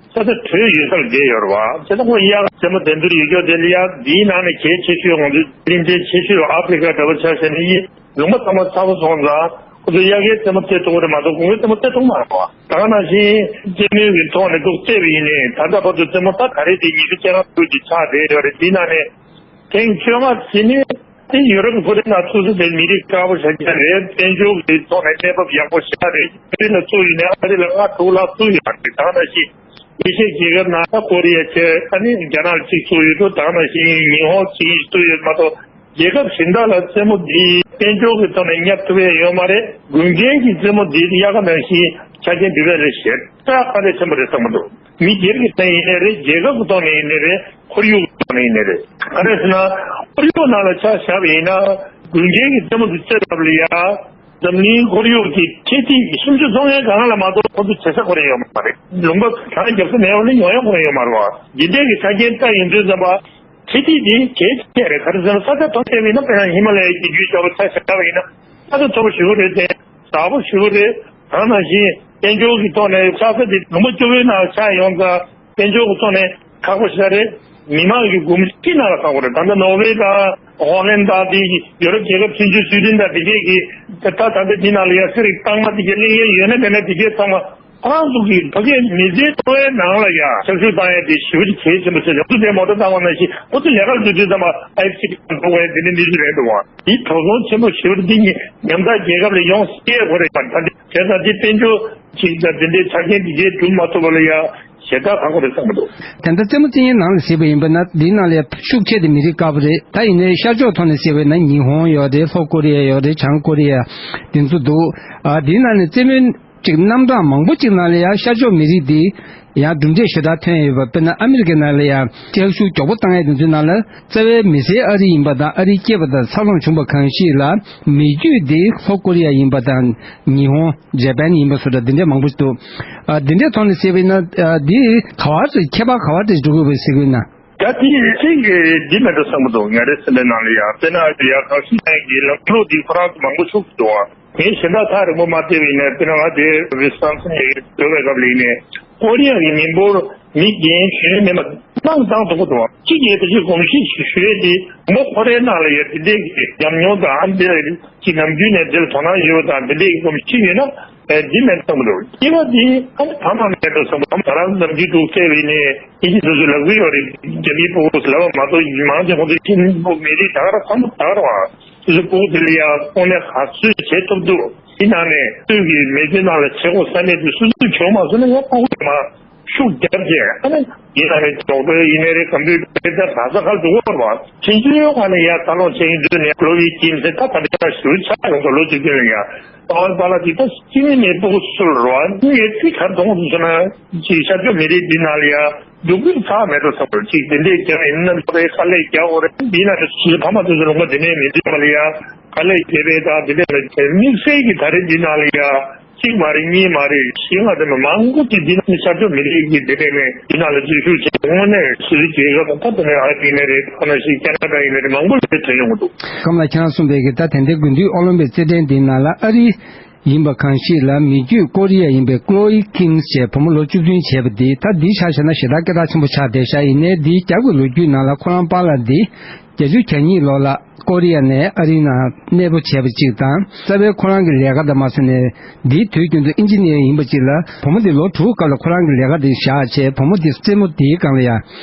ས་ཆ་དྲོད་ཡོད་ས་ལ་བསྡད་ཡོད་རེད་བ། བྱས་ཙང་ཁོ་གཡག་རྩེད་མོ་འགྲན་བསྡུར་ཡོད་རྒྱུ་དེ་ལ་གཡག་འདིའི་ནང་ནས་གལ་ཆེ་ཤོས་ང་ཚོའི་གླིང་ཕྲན་ཆེ་ཤོས་ཨ་ཧྥེ་རི་ཁ་འདྲ་པོ་ཆ་བཞག་ན་ཡིན། ལུང་པ་ཚང་མ་ཚ་པོ་སོང་ཙང་ཁོ་ཚོ་གཡག་གི་རྩེད་མོ་རྩེ་ཐུབ་ཀྱི་རེད་མ་གཏོགས་གོང་གི་རྩེད་མོ་རྩེ་ཐུབ་མ་རེད་བ། ད་ག་ནང་བཞིན་རྩེད་མོའི་གི་ཐོག་ནས་འདུག་རྩེ་བ་ཡིན་ནའི་ད་ལྟ་བར་དུ་རྩེད་མོ་ད་ག་རེ་དེ་ཉི་ཤུ་རྩ་ལྔ་ཙམ་ཅིག་ཆགས་བསྡད་ཡོད་རེད། དེའི་ནང་ནས་ཐེངས་བཅོ་ལྔ་ཟིན་ནས། དེ་ཡུ་རོབ་ཁོ་རེ་ན་ཚུགས་ས་དེ་མི་རིགས་དཀར་པོ་ཤ་རྒྱག་རེད། དཔལ་འབྱོར་གྱི་ཐོག་ནས་གནས་བབ་ཡག་པོ་ཤ་རེད། ཨ་རི་ལ་ཚུགས་ཡིན་ནའི་ཨ་རི་ལ་ལྔ་དྲུག་ལྷག་ཚུགས་ཡོད་རེད། ད་ནང་བཞིན་ཨེ་ཤི་ཡའི་རྒྱལ་ཁབ་ནང་ད་ཀོ་རི་ཡ་བྱས། ཨ་ནི་རྒྱ་ནག་གཅིག་ཚུགས་ཡོད་འགྲོ། ད་ནང་བཞིན་ཉི་ཧོང་གཅིག་ཚུགས་ཡོད་མ་གཏོགས། རྒྱལ་ཁབ་གཞན་དག་ལ་རྩེད་མོ་འདི་དཔལ་འབྱོར་གྱི་ཐོག་ནས་བརྙབ་ཐུབ་ཡ་ཡོད་མ་རེད། དགུན་ཁའི་གི་རྩེད་མོ་འདི་དབྱར་ཁ་ནང་བཞིན་ཆ་རྐྱེན་འདི་བས་ལས་ཞེ་དྲག་དཀའ་ལས་ཆེན་པོ་རེད་བསམ་གྱི་འདུག་མི་སྒེར་གྱི་ཐོག་ནས་ཡིན་ནའི་རེད། རྒྱལ་ཁབ་ཀྱི་ཐོག་ནས་ཡིན་ནའི་རེད། ཁོར་ཡུག་གི་ཐོག་ནས་ཡིན་ནའི་རེད། ག་རེ་ཟེར་ན། ཁོར་ཡུག་ནང་ལ་ཆ་བཞག་པ་ཡིན་ན། དགུན་ཁའི་གི་རྩེད་མོ་འདི་རྩེ་ཐབས་ལ་ཡ། འཛམ་གླིང་ཁོར་ཡུག་གི་འཕྲེད་ཐིག་གི་སུམ་ཅུ་སོ་ལྔའི་སྒང་ལ་མ་གཏོགས་ཁོ་ཚོ་བྱེད་ས་ཁོ་རང་ཡོད་མ་རེད། ལུང་པ་གང་རྒྱབ་ས་མེད་པ་ལ་ཉོ་ཡ་ཁོ་རང་ཡོད་མ་རེད་བ། འདི་འདྲའི་གི་ཆ་རྐྱེན་ལྟ་ཡོང་དུས་ཙམ་པ། འཕྲེད་ཐིག་འདི་གལ་ཆེ་རེད། ག་རེ་ཟེར་ན་ས་ཆ་མཐོ་ས་ཡིན་ན། དཔེར་ན་ཧི་མ་ལ་ཡའི་རྒྱུད་ཤོག་ལ་ཆ་བཞག་པ་ཡིན་ན། ས་ཆ་མཐོ་པོ་ཞེ་པོ་རེད་དེ། དྲག་པོ་ཞེ་པོ་རེད། ད་ནང་བཞིན་དཔལ་འབྱོར་གྱི་ཐོག་ནས་ཆགས་ས་དེ་ལུང་པ་སྐྱོ་བོའི་ནང་ཆགས་ཡོང་ཙང་། དཔལ་འབྱོར་གྱི་ཐོག་ནས་ཁག་པོ་ཞེ་དྲག་རེད། མི་མང་གི་གོམས་གཤིས་ནང་ལ་ཁག་པོ་རེད། ད་ལྟ་ནོར་ཝེ་དང་ཧོ་ལན་དང་དེ། ཡོ་རོབ་རྒྱལ་ཁབ་ཆུང་ཆུང་སུའི་ཌེན་དང་དེ་གས་ཀྱི་ད་ད་ལྟ་དེ་ནང་ལ་ཡ་ཤི་རིགས་གཙང་མ་དེ་གས་གླེང་ཡས་ཡོད་ན་མེད་ན། དེ་གས་ཚང་མ་ཁོ་རང་ཚོ་གི་ཕ་གིའི་མི་ཚེའི་འཚོ་བའི་ནང་ལ་ཡ་ཆབ་སྲིད་བཏང་ཡས་དེ་ཞེ་པོ་ཅིག་གལ་ཆེན་པོ་ཆགས་ཡོད། ཚུར་དེ་མོ་ཊ་བཏང་བ་ནང་བཞིན་ཁོ་ཚོ་ལས་ཀར་འགྲོ་དུས་ཙམ་པ་ཨའི་སི་ཊི་འགྲོ་བའི་དེ་འདྲ་གནས་ཚུལ་རེད་འདུག་བ། དེ་དོགས་ཟོན་ཆེན་པོ་ཞེ་པོ་འདི་ཉམ་ཐག་རྒྱལ་ཁབ་ལ་ཡོང་སྲིད་ཡས་ཁོ་རེད། ད་དེ་བྱས་ཙང་དེ་དཔལ་འབྱོར་གཅིག་དང་དེ་འདྲའི་ཆ་རྐྱེན་དེ་གས་སྒྲུབ་མ་ཐུབ་པ་ལ་ཡ་ཞེ་དྲག་ཁག་པོ་རེད་བསམ་གྱི་འདུག་དེ་ལྟར་རྩེད་མོ་རྩེ་མཁན་ནང་ལ་གཟིགས་པ་ཡིན་པ་ན། འདིའི་ནང་ལ་ཡ་ཤུགས་ཆེ་དེ་མི་རིགས་དཀར་པོ་རེད། ད་ཡིན་ནའི་ཤར་ཕྱོགས་ཐོག་ནས་གཟིགས་པ་ཡིན་ན། ཉི་ཧོང་ཡོད་རེད། ལྷོ་ཀོ་རི་ཡ་ཡོད་རེད། བྱང་ཀོ་རི་ཡ་དེ་ཚོ་འདུག་ཨ། འདིའི་ནང་ནས་རྩེད་མོའི་ཅིག་རྣམ་གྲངས་མང་པོ་ཅིག་ནང་ལ་ཡ་ཤར་ཕྱོགས་མི་རིགས་འདི་ཡང་གྲུབ་འབྲས་ཞེ་དྲག་ཐོན་ཡོད་པ། དཔེར་ན་ཨ་མི་རི་ཀའི་ནང་ལ་ཡ་སྟོབས་ཤུགས་མགྱོགས་པོ་བཏང་ཡས་དེ་ཚོའི་ནང་ལ། རྩ་བའི་མི་སེར་ཨ་རི་ཡིན་པ་དང་། ཨ་རིའི་སྐྱེས་པ་དང་འཚར་ལོངས་བྱུང་བ་གང་ཞིག་ལ་མི་རྒྱུད་འདི་ལྷོ་ཀོ་རི་ཡ་ཡིན་པ་དང་། ཉི་ཧོང་། ཇ་པན་ཡིན་པ་སོགས་འདྲ་འདི་འདྲའི་མང་པོ་ཞིག་འདུག་ཨ། འདི་འདྲའི་ཐོག་ནས་གཟིགས་པ་ཡིན་ན། ཨ། འདི་ག་བར་ཁྱད་པར་ག་བར་དེ་འགྲོ་དགོས་པའི་ཟེར་དགོས་ན། ད་དེ་ཡིན་ཚེ་གི་འདི་མེད་འགྲོ་བསམ་གྱི་འདུག་ངས་རེ་སེམས་པའི་ནང་ལ་ཡ། དཔེར་ན་ཡ་གང་ཤེས་ཅན་གྱི་ལམ་ལུགས་འདི་ཁོ་རང་ཚོ་མང་པོ་ཤུགས་འདུག་ཨ། ངས་གཞན་དག་ཐག་རིང་པོ་མ་བལྟས་པ་ཡིན་ན། དཔེར་ན་ང་དེ་ཝི་སི་ཀོན་སིན་ནས་འགྲོ་བའི་སྐབས་ལ་ཡིན་ནའི། ཀོ་རི་ཡ་གི་མི་འབོར་མི་རྒན་གཞོན་མི་མ་བཏང་བཏང་ཐུབ་ཀྱི་འདུག་ཅི་ཡས་དེ་ཅིག་གོམས་གཤིས་ཤིག་ཞུ་ཡས་དེ། མོ་ཁོ་རའི་ནང་ལ་ཡོད་དེ་འདྲས་ཀྱི་ཉམས་མྱོང་དང་། ཨ་འདི་ལ་ཅིག་ནམ་རྒྱུན་ནས་འདི་ལ་དོ་སྣང་ཡོད་པ་དང་། དེ་འདྲས་ཀྱི་གོམས་གཤིས་ཡོད་ན། ཨེ། འདི་མེད་བསམ་གྱི་འདུག་སྐྱེ་བ་འདི་ཨ་ནི་ཕ་མ་མེད་འགྲོ་བསམ་གྱི་འདུག་ད་རང་ནམ་རྒྱུན་དུ་བལྟས་པ་ཡིན་ནའི། ཨིན་ཇི་དེ་ཚོས་ལབ་ཀྱི་ཡོད་རེད། རྒྱ་མིའི་ཕྲུ་གུ་ལབ་པ་མ་གཏོགས་མང་ཆེ་ཁོང་ཚོའི་ཁྱིམ་ཕྲུག་མི་རིགས་ད་ག་རང་ཁོང་ཚོ་ད་ག་རང་བ། སོ་སོའི་ཕྲུ་གུ་དེ་ལ་ཡང་དངོས་གནས་ག་ཚོད་བྱེད་ཐུབ་འདུག་དེ་ནང་ནས་སོས་ཀྱི་མེ་ལྕེ་ནང་ལ་བྱེད་སྒོ་ས་གནས་དེ་སོ་སོས་བྱུང་མ་སོང་ན། ཡང་ཕྲུ་གུ་དེ་མ་ཤུགས་རྒྱབ་བྱས། ཨ་ནི་དེ་ནང་ནས་ཌོག་ཊར་ཡིན་ནའི་རེད། ག་འདྲ་ཡིན་ནའི་རེད། ད་ག་ས་ག་ལ་འགྲོ་གི་ཡོད་རེད་བ། ཕྱིན་ཆད་ཡོད་ག་ནས་ཡར་འཚར་ལོངས་བྱེད་ཀྱི་འདུག་ནས། ཀློ་ཝི་ཀིམ་ཟེར་ད་ད་ལྟ་ཞུ་ཆགས་ཡོང་ཐོག་ལོ་བཅུ་བདུན་ལ་ཡ། ཨ་ནི་པཱ་ལགས་དེ་ད་ཅི་ནས་ནས་ཕྲུ་གུ་སུ་ལ་རོ། ཨ་ནི་ཡོད་ཚད་གར་མཐོང་དུ་སོང་ན་ཅིག་ཤར་ཕྱོགས་མི་རིགས་འདི་ནང་ལ་ཡ། འདུག་གི་ཚར་མེད་འགྲོ་བསམ་གྱི་འདུག་ཅིག་དེ་འདྲས་རྒྱག་ཡིན་ན་ཕ་གིའི་དཀའ་ལས་རྒྱག་དགོས་རེད། འདི་ན་ནི་ཕ་མ་དེ་ཚོ་ལུང་པ་དེ་ནས་མི་འདུག་པ་ལ་ཡ། དཀའ་ལས་བརྒྱབ་པའི་དང་དེ་འདྲས་ལ་དམིགས་བསལ་གྱི་ད་རེས་འདི་ནང་ལ་ཡ། གཅིག་མ་རེད། གཉིས་མ་རེད། བཞི་ལྔ་དེ་མ་མང་པོ་ཅིག་འདི་ནང་ནས་ཤར་ཕྱོགས་མི་རིགས་ཀྱི་དེ་འདྲས་ནས་འདི་ནང་ལ་འཛུལ་ཞུགས་བྱས། དངོས་གནས་སུད་སི་རྒྱལ་ཁབ་དང་། ད་དེ་ནས་ཨ་རི་ཡིན་ནའི་རེད། ཁ་ན་ཤི་ཁེ་ན་ཌ་ཡིན་ནའི་རེད། མང་པོ་ལ་ཐོན་ཡོང་གི་འདུག་སྐམ་ལགས་ཁྱེད་རང་གསུངས་པའི་གི་ད་དེ་འདྲའི་དགུན་དུས་ཨོ་ལིམ་པིག་རྩེད་འགྲན་འདིའི་ནང་ལ་ཨ་རི་ཡིན་པ་གང་ཞིག་ལ་མི་རྒྱུད་ཀོ་རི་ཡ་ཡིན་པའི་ཀློ་ཝི་ཀིམ་ཞེས་བུ་མོ་ལོ་བཅུ་བདུན་བྱས་པ་འདི། ད་འདི་ཆ་བཞག་ན་ཞེ་དྲག་སྐད་གྲགས་ཆེན་པོ་ཆགས་བསྡད་ཤག་ཡིན་ནའི་འདིའི་རྒྱབ་ཀྱི་ལོ་རྒྱུས་ནང་ལ་ཁོ་རང་པཱ་ལགས་འདི་བརྒྱད་ཅུ་གྱ་གཉིས་ལོ་ལ་ཀོ་རི་ཡ་ནས་ཨ་རིའི་ནང་གནས་སྤོ་བྱས་པ་གཅིག་དང་། རྩ་བའི་ཁོ་རང་གི་ལས་ཀ་དང་མ་ཟད་ནས་འདིའི་དུས་རྒྱུན་དུ་ཨིན་ཇི་ནི་ཡར་ཡིན་པ་གཅིག་ལ། བུ་མོ་འདི་ལོ་དྲུག་སྐབས་ལ་ཁོ་རང་གི་ལས་ཀ་འདི་བཞག་བྱས། བུ་མོ་འདི་རྩེད་མོ་འདིའི་སྒང་ལ་ཡ་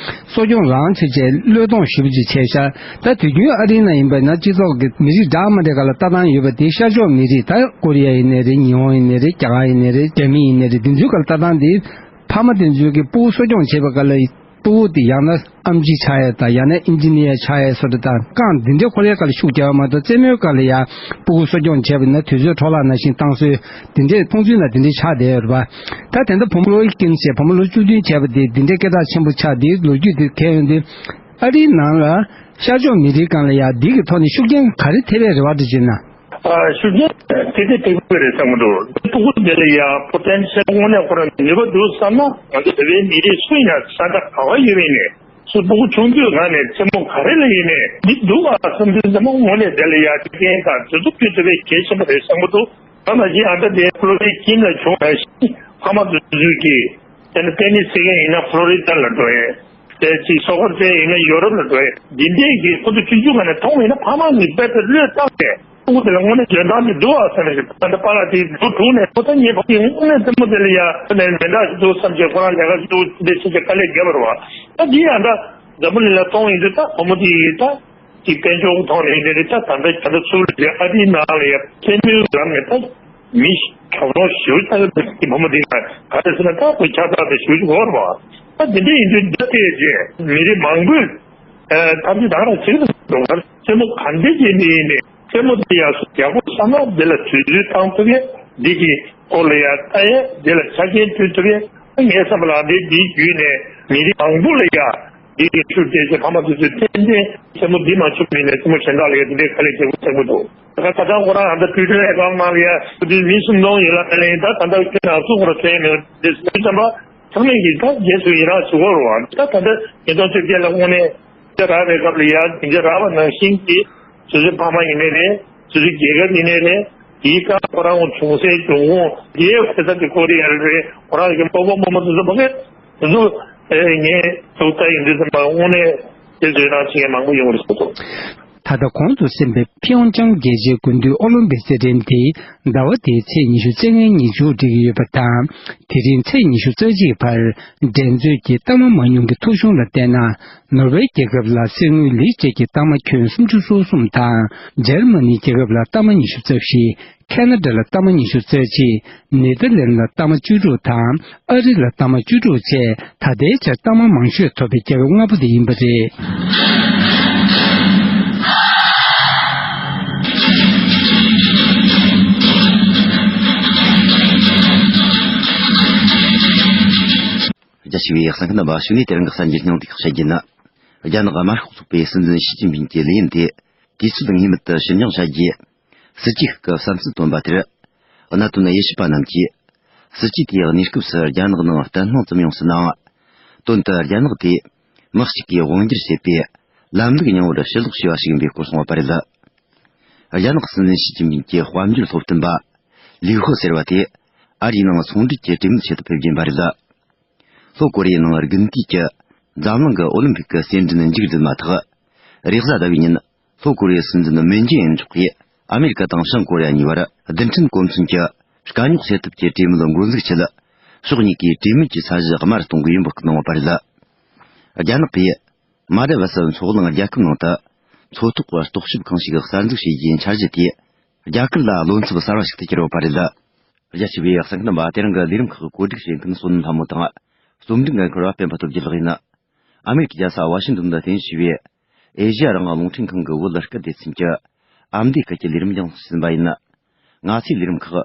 གསོ་སྐྱོང་རང་བྱས་བྱས་བློས་གཏོང་ཞེ་པོ་ཅིག་བྱས་ཤག་ད་དུས་རྒྱུན་ཨ་རིའི་ནང་ཡིན་པ་ན་སྤྱི་ཚོགས་ཀྱི་མི་རིགས་འདྲ་མི་འདྲ་སྒང་ལ་ལྟ་སྟངས་ཡོད་པ་དེ། ཤར་ཕྱོགས་མི་རིགས་ད་ཀོ་རི་ཡ་ཡིན་ནའི་རེད། ཉི་ཧོང་ཡིན་ནའི་རེད། རྒྱ་གར་ཡིན་ནའི་རེད། རྒྱ་མི་ཡིན་ནའི་རེད། འདི་ཚོའི་སྒང་ལ་ལྟ་སྟངས་དེ། ཕ་མ་དེ་ཚོའི་གི་ཕྲུ་གུ་གསོ་སྐྱོང་བྱེད་པའི་སྐབས་ལ་ཕྲུ་གུ་དེ་ཡང་ན་ཨེམ་ཆི་ཆགས་ཡས་དང་། ཡང་ན་ཨིན་ཇི་ནི་ཡར་ཆགས་ཡས་སོགས་དང་། རྐང་འདི་འདྲའི་ཁོ་རའི་སྒང་ལ་ཤུགས་རྒྱག་པ་མ་གཏོགས། རྩེད་མོའི་སྒང་ལ་ཡ་ཕྲུ་གུ་གསོ་སྐྱོང་བྱས་པ་ཡིན་ན་དུས་ཚོད་འཕྲོ་བརླག་ནང་བཞིན་བཏང་སྲོལ་དེ་འདྲས་ཁོང་ཚོའི་ནང་དེ་འདྲས་ཆགས་བསྡད་ཡོད་རེད་པ། ད་དེ་འདྲ་བུ་མོ་ཀློ་ཝི་ཀིམ་ཞེས་བུ་མོ་ལོ་བཅུ་བདུན་བྱས་པ་དེ་འདི་འདྲའི་སྐད་གྲགས་ཆེན་པོ་ཆགས་དེའི་ལོ་རྒྱུས་དེ་གལ་ཡོང་དུས། ཨ་རིའི་ནང་ལ་ཤར་ཕྱོགས་མི་རིགས་སྒང་ལ་ཡ་འདི་གི་ཐོག་ནས་ཤུགས་རྐྱེན་ག་རེ་ཐེབས་པའི་རེ་བ་འདྲ་བྱས་ན། ཨ། ཤུགས་རྐྱེན་དེ་དེ་ཐེབས་ཀྱི་རེད་བསམ་གྱི་འདུག་ཕྲུ་གུ་དེ་ལ་ཡང་པོ་ཊེན་ཤལ་དངོས་གནས་ཁོ་རང་ནུས་པ་འདུག་བསམ་ན། ང་ཚོ་བོད་པའི་མི་རིགས་སུ་ཡིན་ན་ས་ཆ་ག་བ་ཡོད་པ་ཡིན་ནའི། སུ་ཕྲུ་གུ་ཆུང་དུས་སྒང་ནས་རྩེད་མོ་ག་རེ་ལ་ཡིན་ནའི་འདི་འདུག་ཨ་བསམ་དུས་ཙམ་པ་དངོས་གནས་དེ་ལ་ཡང་ཤུགས་རྐྱེན་དང་དུས་ཚོད་སྤྲོད་ཐུབ་པའི་གལ་ཆེན་པོ་རེད་བསམ་གྱི་འདུག་ད་ནང་བཞིན་ཨ་ད་དེ་ཀློ་ཝི་ཀིམ་ལ་བྱུང་བ་ཞིག་ཕ་མ་དེ་ཚོས་ཀྱིས་དེ་ནི་ཏེ་ནིས་རྩེ་མཁན་ཡིན་ན་ཕོ་ལོ་རི་ཌ་ལ་འགྲོ་ཡས། དེ་ཅིག་སོ་ཀར་རྩེ་ཡིན་ན་ཡོ་རོབ་ལ་འགྲོ་ཡས། འདི་འདྲས་ཀྱི་ཁོ་ཚོ་ཆུང་ཆུང་སྒང་ནས་མཐོང་བ་ཡིན་ན། ཕ་མ་གིས་དཔེ་དེ་བློས་བཏང་སྟེ་ཕྲུ་གུ་དེ་ལ་དངོས་གནས་འཇོན་ཐང་དེ་འདུག་ཨ་བསམ་ཞིག་ད་ལྟ་པཱ་ལགས་དེ་ལོ་དྲུག་ནས་ཁོ་ད་ངའི་ཕ་གིས་དངོས་གནས་རྩེད་མོ་དེ་ལ་ཡ་ཁོ་ནས་མི་འདྲ་ཞིག་འདུག་བསམ་ཞིག་ཁོ་རང་ལས་ཀ་ཞིག་འདུག་འདི་བྱེད་ཀྱི་དཀའ་ལས་བརྒྱབ་པ་རེད་བ། ད་འདི་ཡང་ད་འཛམ་བུ་གླིང་ལ་གཏོང་ཡིན་དུས། ད་བུ་མོ་དེ་ཡིས་ད། ཅིག་དཔལ་འབྱོར་གྱི་ཐོག་ནས་ཡིན་ནའི་རེད། ད་ད་ལྟ་ཁྱེད་ཚོ་ཚུར་ལ་ཨ་རིའི་ནང་ལ་ཡ་རྩེད་མོའི་ལམ་ནས་ད་མི་གྲོགས་པོ་ཞེ་པོ་ཆགས་ཀྱི་འདུག་དེ་བུ་མོ་འདི་ལ་ག་རེ་ཟེར་ན། ད་ཁོ་ཁྱབ་བསྒྲགས་དེ་ཞེ་པོ་ཅིག་འོར་བ། ད་དེ་འདྲ་ཡིན་དུས་འདི་ལྟས་རྗེས་མི་རིགས་མང་པོས་ཐབས་ཇུས་རང་རང་བྱེད་ཀྱི་འདུག་རྩེད་མོ་ག་འདྲ་བྱས་ནས་ཡིན་ནའི་རྩེད་མོ་དེ་ཡག་སོ་ཡག་པོ་བསམ་ན་འདི་ལ་དུས་ཚོད་བཏང་ཐུབ་ཡས། འདི་གི་སྐོར་ལ་ཡ་ལྟ་ཡས། འདི་ལ་ཆ་རྐྱེན་བསྐྲུན་ཐུབ་ཡས། ངའི་བསམ་པ་ལ་འདི་འདིའི་བརྒྱུད་ནས་མི་རིགས་མང་པོ་ལ་ཡ་འདི་གི་ཤུགས་རྒྱས་བྱས། ཕ་མ་དེ་ཚོས་ཏན་ཏན་རྩེད་མོ་འདི་མ་བྱུང་མིན་ནས་རྩེད་མོ་གཞན་དག་ལ་ཡ་འདི་འདྲའི་དཀའ་ལས་རྒྱག་དགོས་བསམ་གྱི་འདུག་ད་ཁ་སང་ཁོ་རང་ཨ་ད་ཊུའི་ཊར་ཨེ་ཀའུན་ཊི་ནང་ལ་ཡ་དུས་མི་སུམ་སྟོང་ཡོད་ལ། ཨ་ལས་ད་ད་ལྟ་ཁྱོད་རང་ཚོ་ཁོ་རང་ཚོ་ཡ་མེད་འདི་སུ་ཙམ་པ། ཚང་མས་ཀྱིས་ད་རྗེས་སུ་ཡི་རང་བྱེད་དགོས་རེད་བ། ད་ད་ལྟ་ཉིས་སྟོང་བཅོ་བརྒྱད་ལ་དངོས་གནས་རྒྱ་རག་པའི་སྐབས་ལ་ཡ་དེ་འདྲ་རག་པ་ནང་བཞིན་གྱི་སོ་སོའི་ཕ་མ་ཡིན་ནའི་རེད། སོ་སོའི་རྒྱལ་ཁབ་ཡིན་ནའི་རེད། དེའི་སྐབས་ཁོ་རང་བྱུང་སའི་འབྱུང་ཁུངས་དེའི་དཔེ་ཆ་དེ་ཀོ་རི་ཡ་རེད། ཁོ་རང་གི་སྤོ་བོ་རྨོ་མོ་དེ་ཚོ་མ་གི་དེ་ཚོ་ངས་ཐུགས་ལྟ་ཡིན་དུས་ཙམ་པ་དངོས་གནས་རྗེས་སུ་ཡི་རང་བྱེད་མཁན་མང་པོ་ཡོང་གི་རེད་བསམ་འདུག་ད་ལྟ་གོང་དུ་གསན་པའི་ཕིའོ་ཅང་རྒྱལ་སྤྱིའི་དགུན་དུས་ཨོ་ལིམ་པིག་རྩེད་འགྲན་དེ་ཟླ་བ་འདིའི་ཚེས་ཉི་ཤུ་རྩ་ལྔའི་ཉིན་མཇུག་སྒྲིལ་གྱི་ཡོད་པ་དང་། དེ་རིང་ཚེས་ཉི་ཤུ་རྩ་གཅིག་བར་འགྲན་རྩོད་ཀྱི་གཏའ་མ་མང་ཉུང་གི་ཐོ་གཞུང་ལ་བལྟས་ན། ནོར་ཝེ་རྒྱལ་ཁབ་ལ་གསེར་དངུལ་ལི་བཅས་ཀྱི་གཏའ་མ་ཁྱོན་སུམ་ཅུ་སོ་གསུམ་དང་། འཇར་མ་ནི་རྒྱལ་ཁབ་ལ་གཏའ་མ་ཉི་ཤུ་རྩ་བཞི། ཁེ་ན་ཌ་ལ་གཏའ་མ་ཉི་ཤུ་རྩ་གཅིག། ནེ་ཐར་ལན་ལ་གཏའ་མ་བཅུ་དྲུག་དང་ཨ་རི་ལ་གཏའ་མ་བཅུ་དྲུག་བཅས་ད་ལྟའི་ཆར་གཏའ་མ་མང་ཤོས་ཐོབ་པའི་རྒྱལ་ཁབ་ལྔ་པོ་དེ་ཡིན་པ་རེད། རྒྱ་ཆེ་བའི་གསན་མཁན་རྣམ་པ། གཞུག་ནས་དེ་རིང་གི་གསར་འགྱུར་སྙིང་བསྡུས་ཁག་བཤད་རྒྱུ་ཡིན། རྒྱ་ནག་དམར་ཤོག་ཚོགས་པའི་སྲིད་འཛིན་ཞི་ཅིན་ཕིང་གི་ལས་ཡུན་དེ་དུས་ཚོད་ངེས་མེད་དུ་ཕྱིར་འགྱངས་བྱ་རྒྱུ། སྲིད་ཇུས་ཤིག་གི་བསམ་ཚུལ་བཏོན་པ་དེར། གནད་དོན་དབྱེ་ཞིབ་པ་རྣམས་ཀྱིས། སྲིད་ཇུས་དེའི་གནས་སྐབས་སུ་རྒྱ་ནག་ནང་བརྟན་ལྷིང་ཙམ་ཡོང་སྲིད་ནའང་། དོན་དུ་རྒྱ་ནག་དེས་མི་གཅིག་གིས་དབང་སྒྱུར་བྱེད་པའི་ལམ་ལུགས་རྙིང་བར་ཕྱིར་ལོག་བྱས་པ་ཞིག་ཡིན་པའི་སྐོར་གསུངས་པ་རེད། རྒྱ་ནག་སྲིད་འཛིན་ཞི་ཅིན་ཕིང་གི་དཔལ་འབྱོར་སློབ་སྟོན་པ་ལིའུ་ཧུ་ཟེར་བ་དེ་ཨ་རིའི་ནང་ཚོང་འབྲེལ་གྱི་གྲོས་མོལ་ཆེད་དུ་ཕེབས་རྒྱུ་ཡིན་པ་རེད། ལྷོ་ཀོ་རི་ཡའི་ནང་དགུན་དུས་ཀྱི་འཛམ་གླིང་གི་ཨོ་ལིམ་པིག་གི་རྩེད་འགྲན་མཇུག་བསྒྲིལ་མ་ཐག་རེས་གཟའ་ཟླ་བའི་ཉིན་ལྷོ་ཀོ་རི་ཡའི་སྲིད་འཛིན་མུན་ཇེ་ཨིན་མཆོག་གིས་ཨ་མེ་རི་ཀ་དང་བྱང་ཀོ་རི་ཡ་གཉིས་བར་རྡུལ་ཕྲན་གོ་མཚོན་གྱི་དཀའ་རྙོག་སེལ་ཐབས་ཀྱི་གྲོས་མོལ་འགོ་འཛུགས་ཆེད། ཕྱོགས་གཉིས་ཀས་གྲོས་མོལ་གྱི་ས་གཞི་དམའ་རུ་གཏོང་གི་ཡོད་པ་གནང་བ་རེད། རྒྱ་ནག་གིས་མ་ཌ་བི་སི་མཚོ་གླིང་རྒྱལ་ཁབ་ནང་དུ་མཚོ་ཐོག་གི་རྟོག་ཞིབ་ཁང་ཞིག་གསར་འཛུགས་བྱེད་རྒྱུའི་འཆར་གཞི་དེས་རྒྱ་གར་ལ་བློ་འཚབ་གསར་བ་ཞིག་ཏུ་གྱུར་ཡོད་པ་རེད། རྒྱ་ཆེ་བའི་གསན་མཁན་རྣམ་པ། དེ་རིང་གི་ལས་རིམ་ཁག་གི་བཀོད་སྒྲིག་བྱེད་མཁན་བསོད་ནམས་ལྷ་མོ་དང་། རྩོམ་སྒྲིག་འགན་འཁུར་བ་སྤེན་པ་སྟོབས་རྒྱལ་ལགས་ཡིན། ཨ་མེ་རི་ཀའི་རྒྱལ་ས་ཝ་ཤིང་ཏོན་དུ་རྟེན་གཞི་བྱས་པའི་ཨེ་ཤེ་ཡ་རང་དབང་རླུང་འཕྲིན་ཁང་གི་བོད་སྐད་སྡེ་ཚན་གྱི་ཨ་མདོའི་སྐད་ཀྱི་ལས་རིམ་རྒྱང་སྲིང་ཟིན་པ་ཡིན། ང་ཚོའི་ལས་རིམ་ཁག་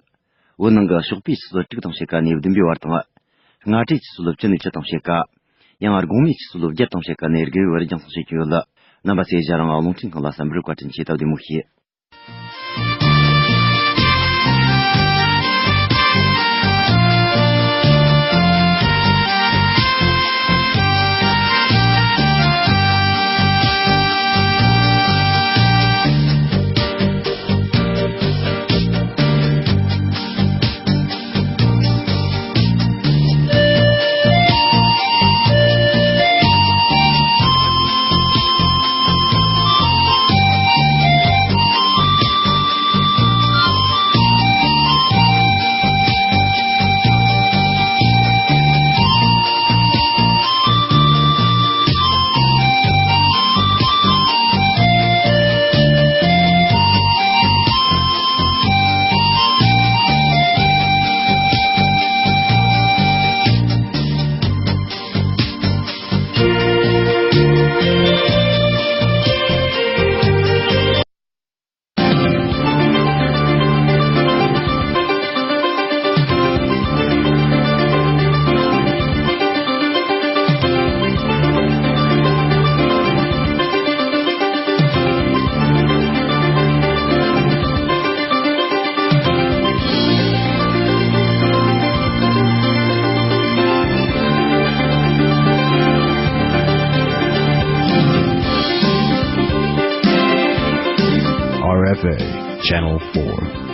བོད་ནང་གི་ཞོགས་པའི་ཆུ་ཚོད་དྲུག་དང་ཕྱེད་ཀ་ནས་བདུན་པའི་བར་དང་། སྔ་དྲོའི་ཆུ་ཚོད་བཅུ་ནས་བཅུ་དང་ཕྱེད་ཀ། ཡང་དགོང་མོའི་ཆུ་ཚོད་བརྒྱད་དང་ཕྱེད་ཀ་ནས་དགུ་པའི་བར་རྒྱང་སྲིང་བྱེད་ཀྱི་ཡོད། རྣམ་པ་ཚོས་ཨེ་ཤེ་ཡ་རང་དབང་རླུང་འཕྲིན་ཁང་ལ་གསན་པར་བཀའ་དྲིན་ཆེ། སྟབས་བདེ་མོ་བྱོས། R F A, Channel four.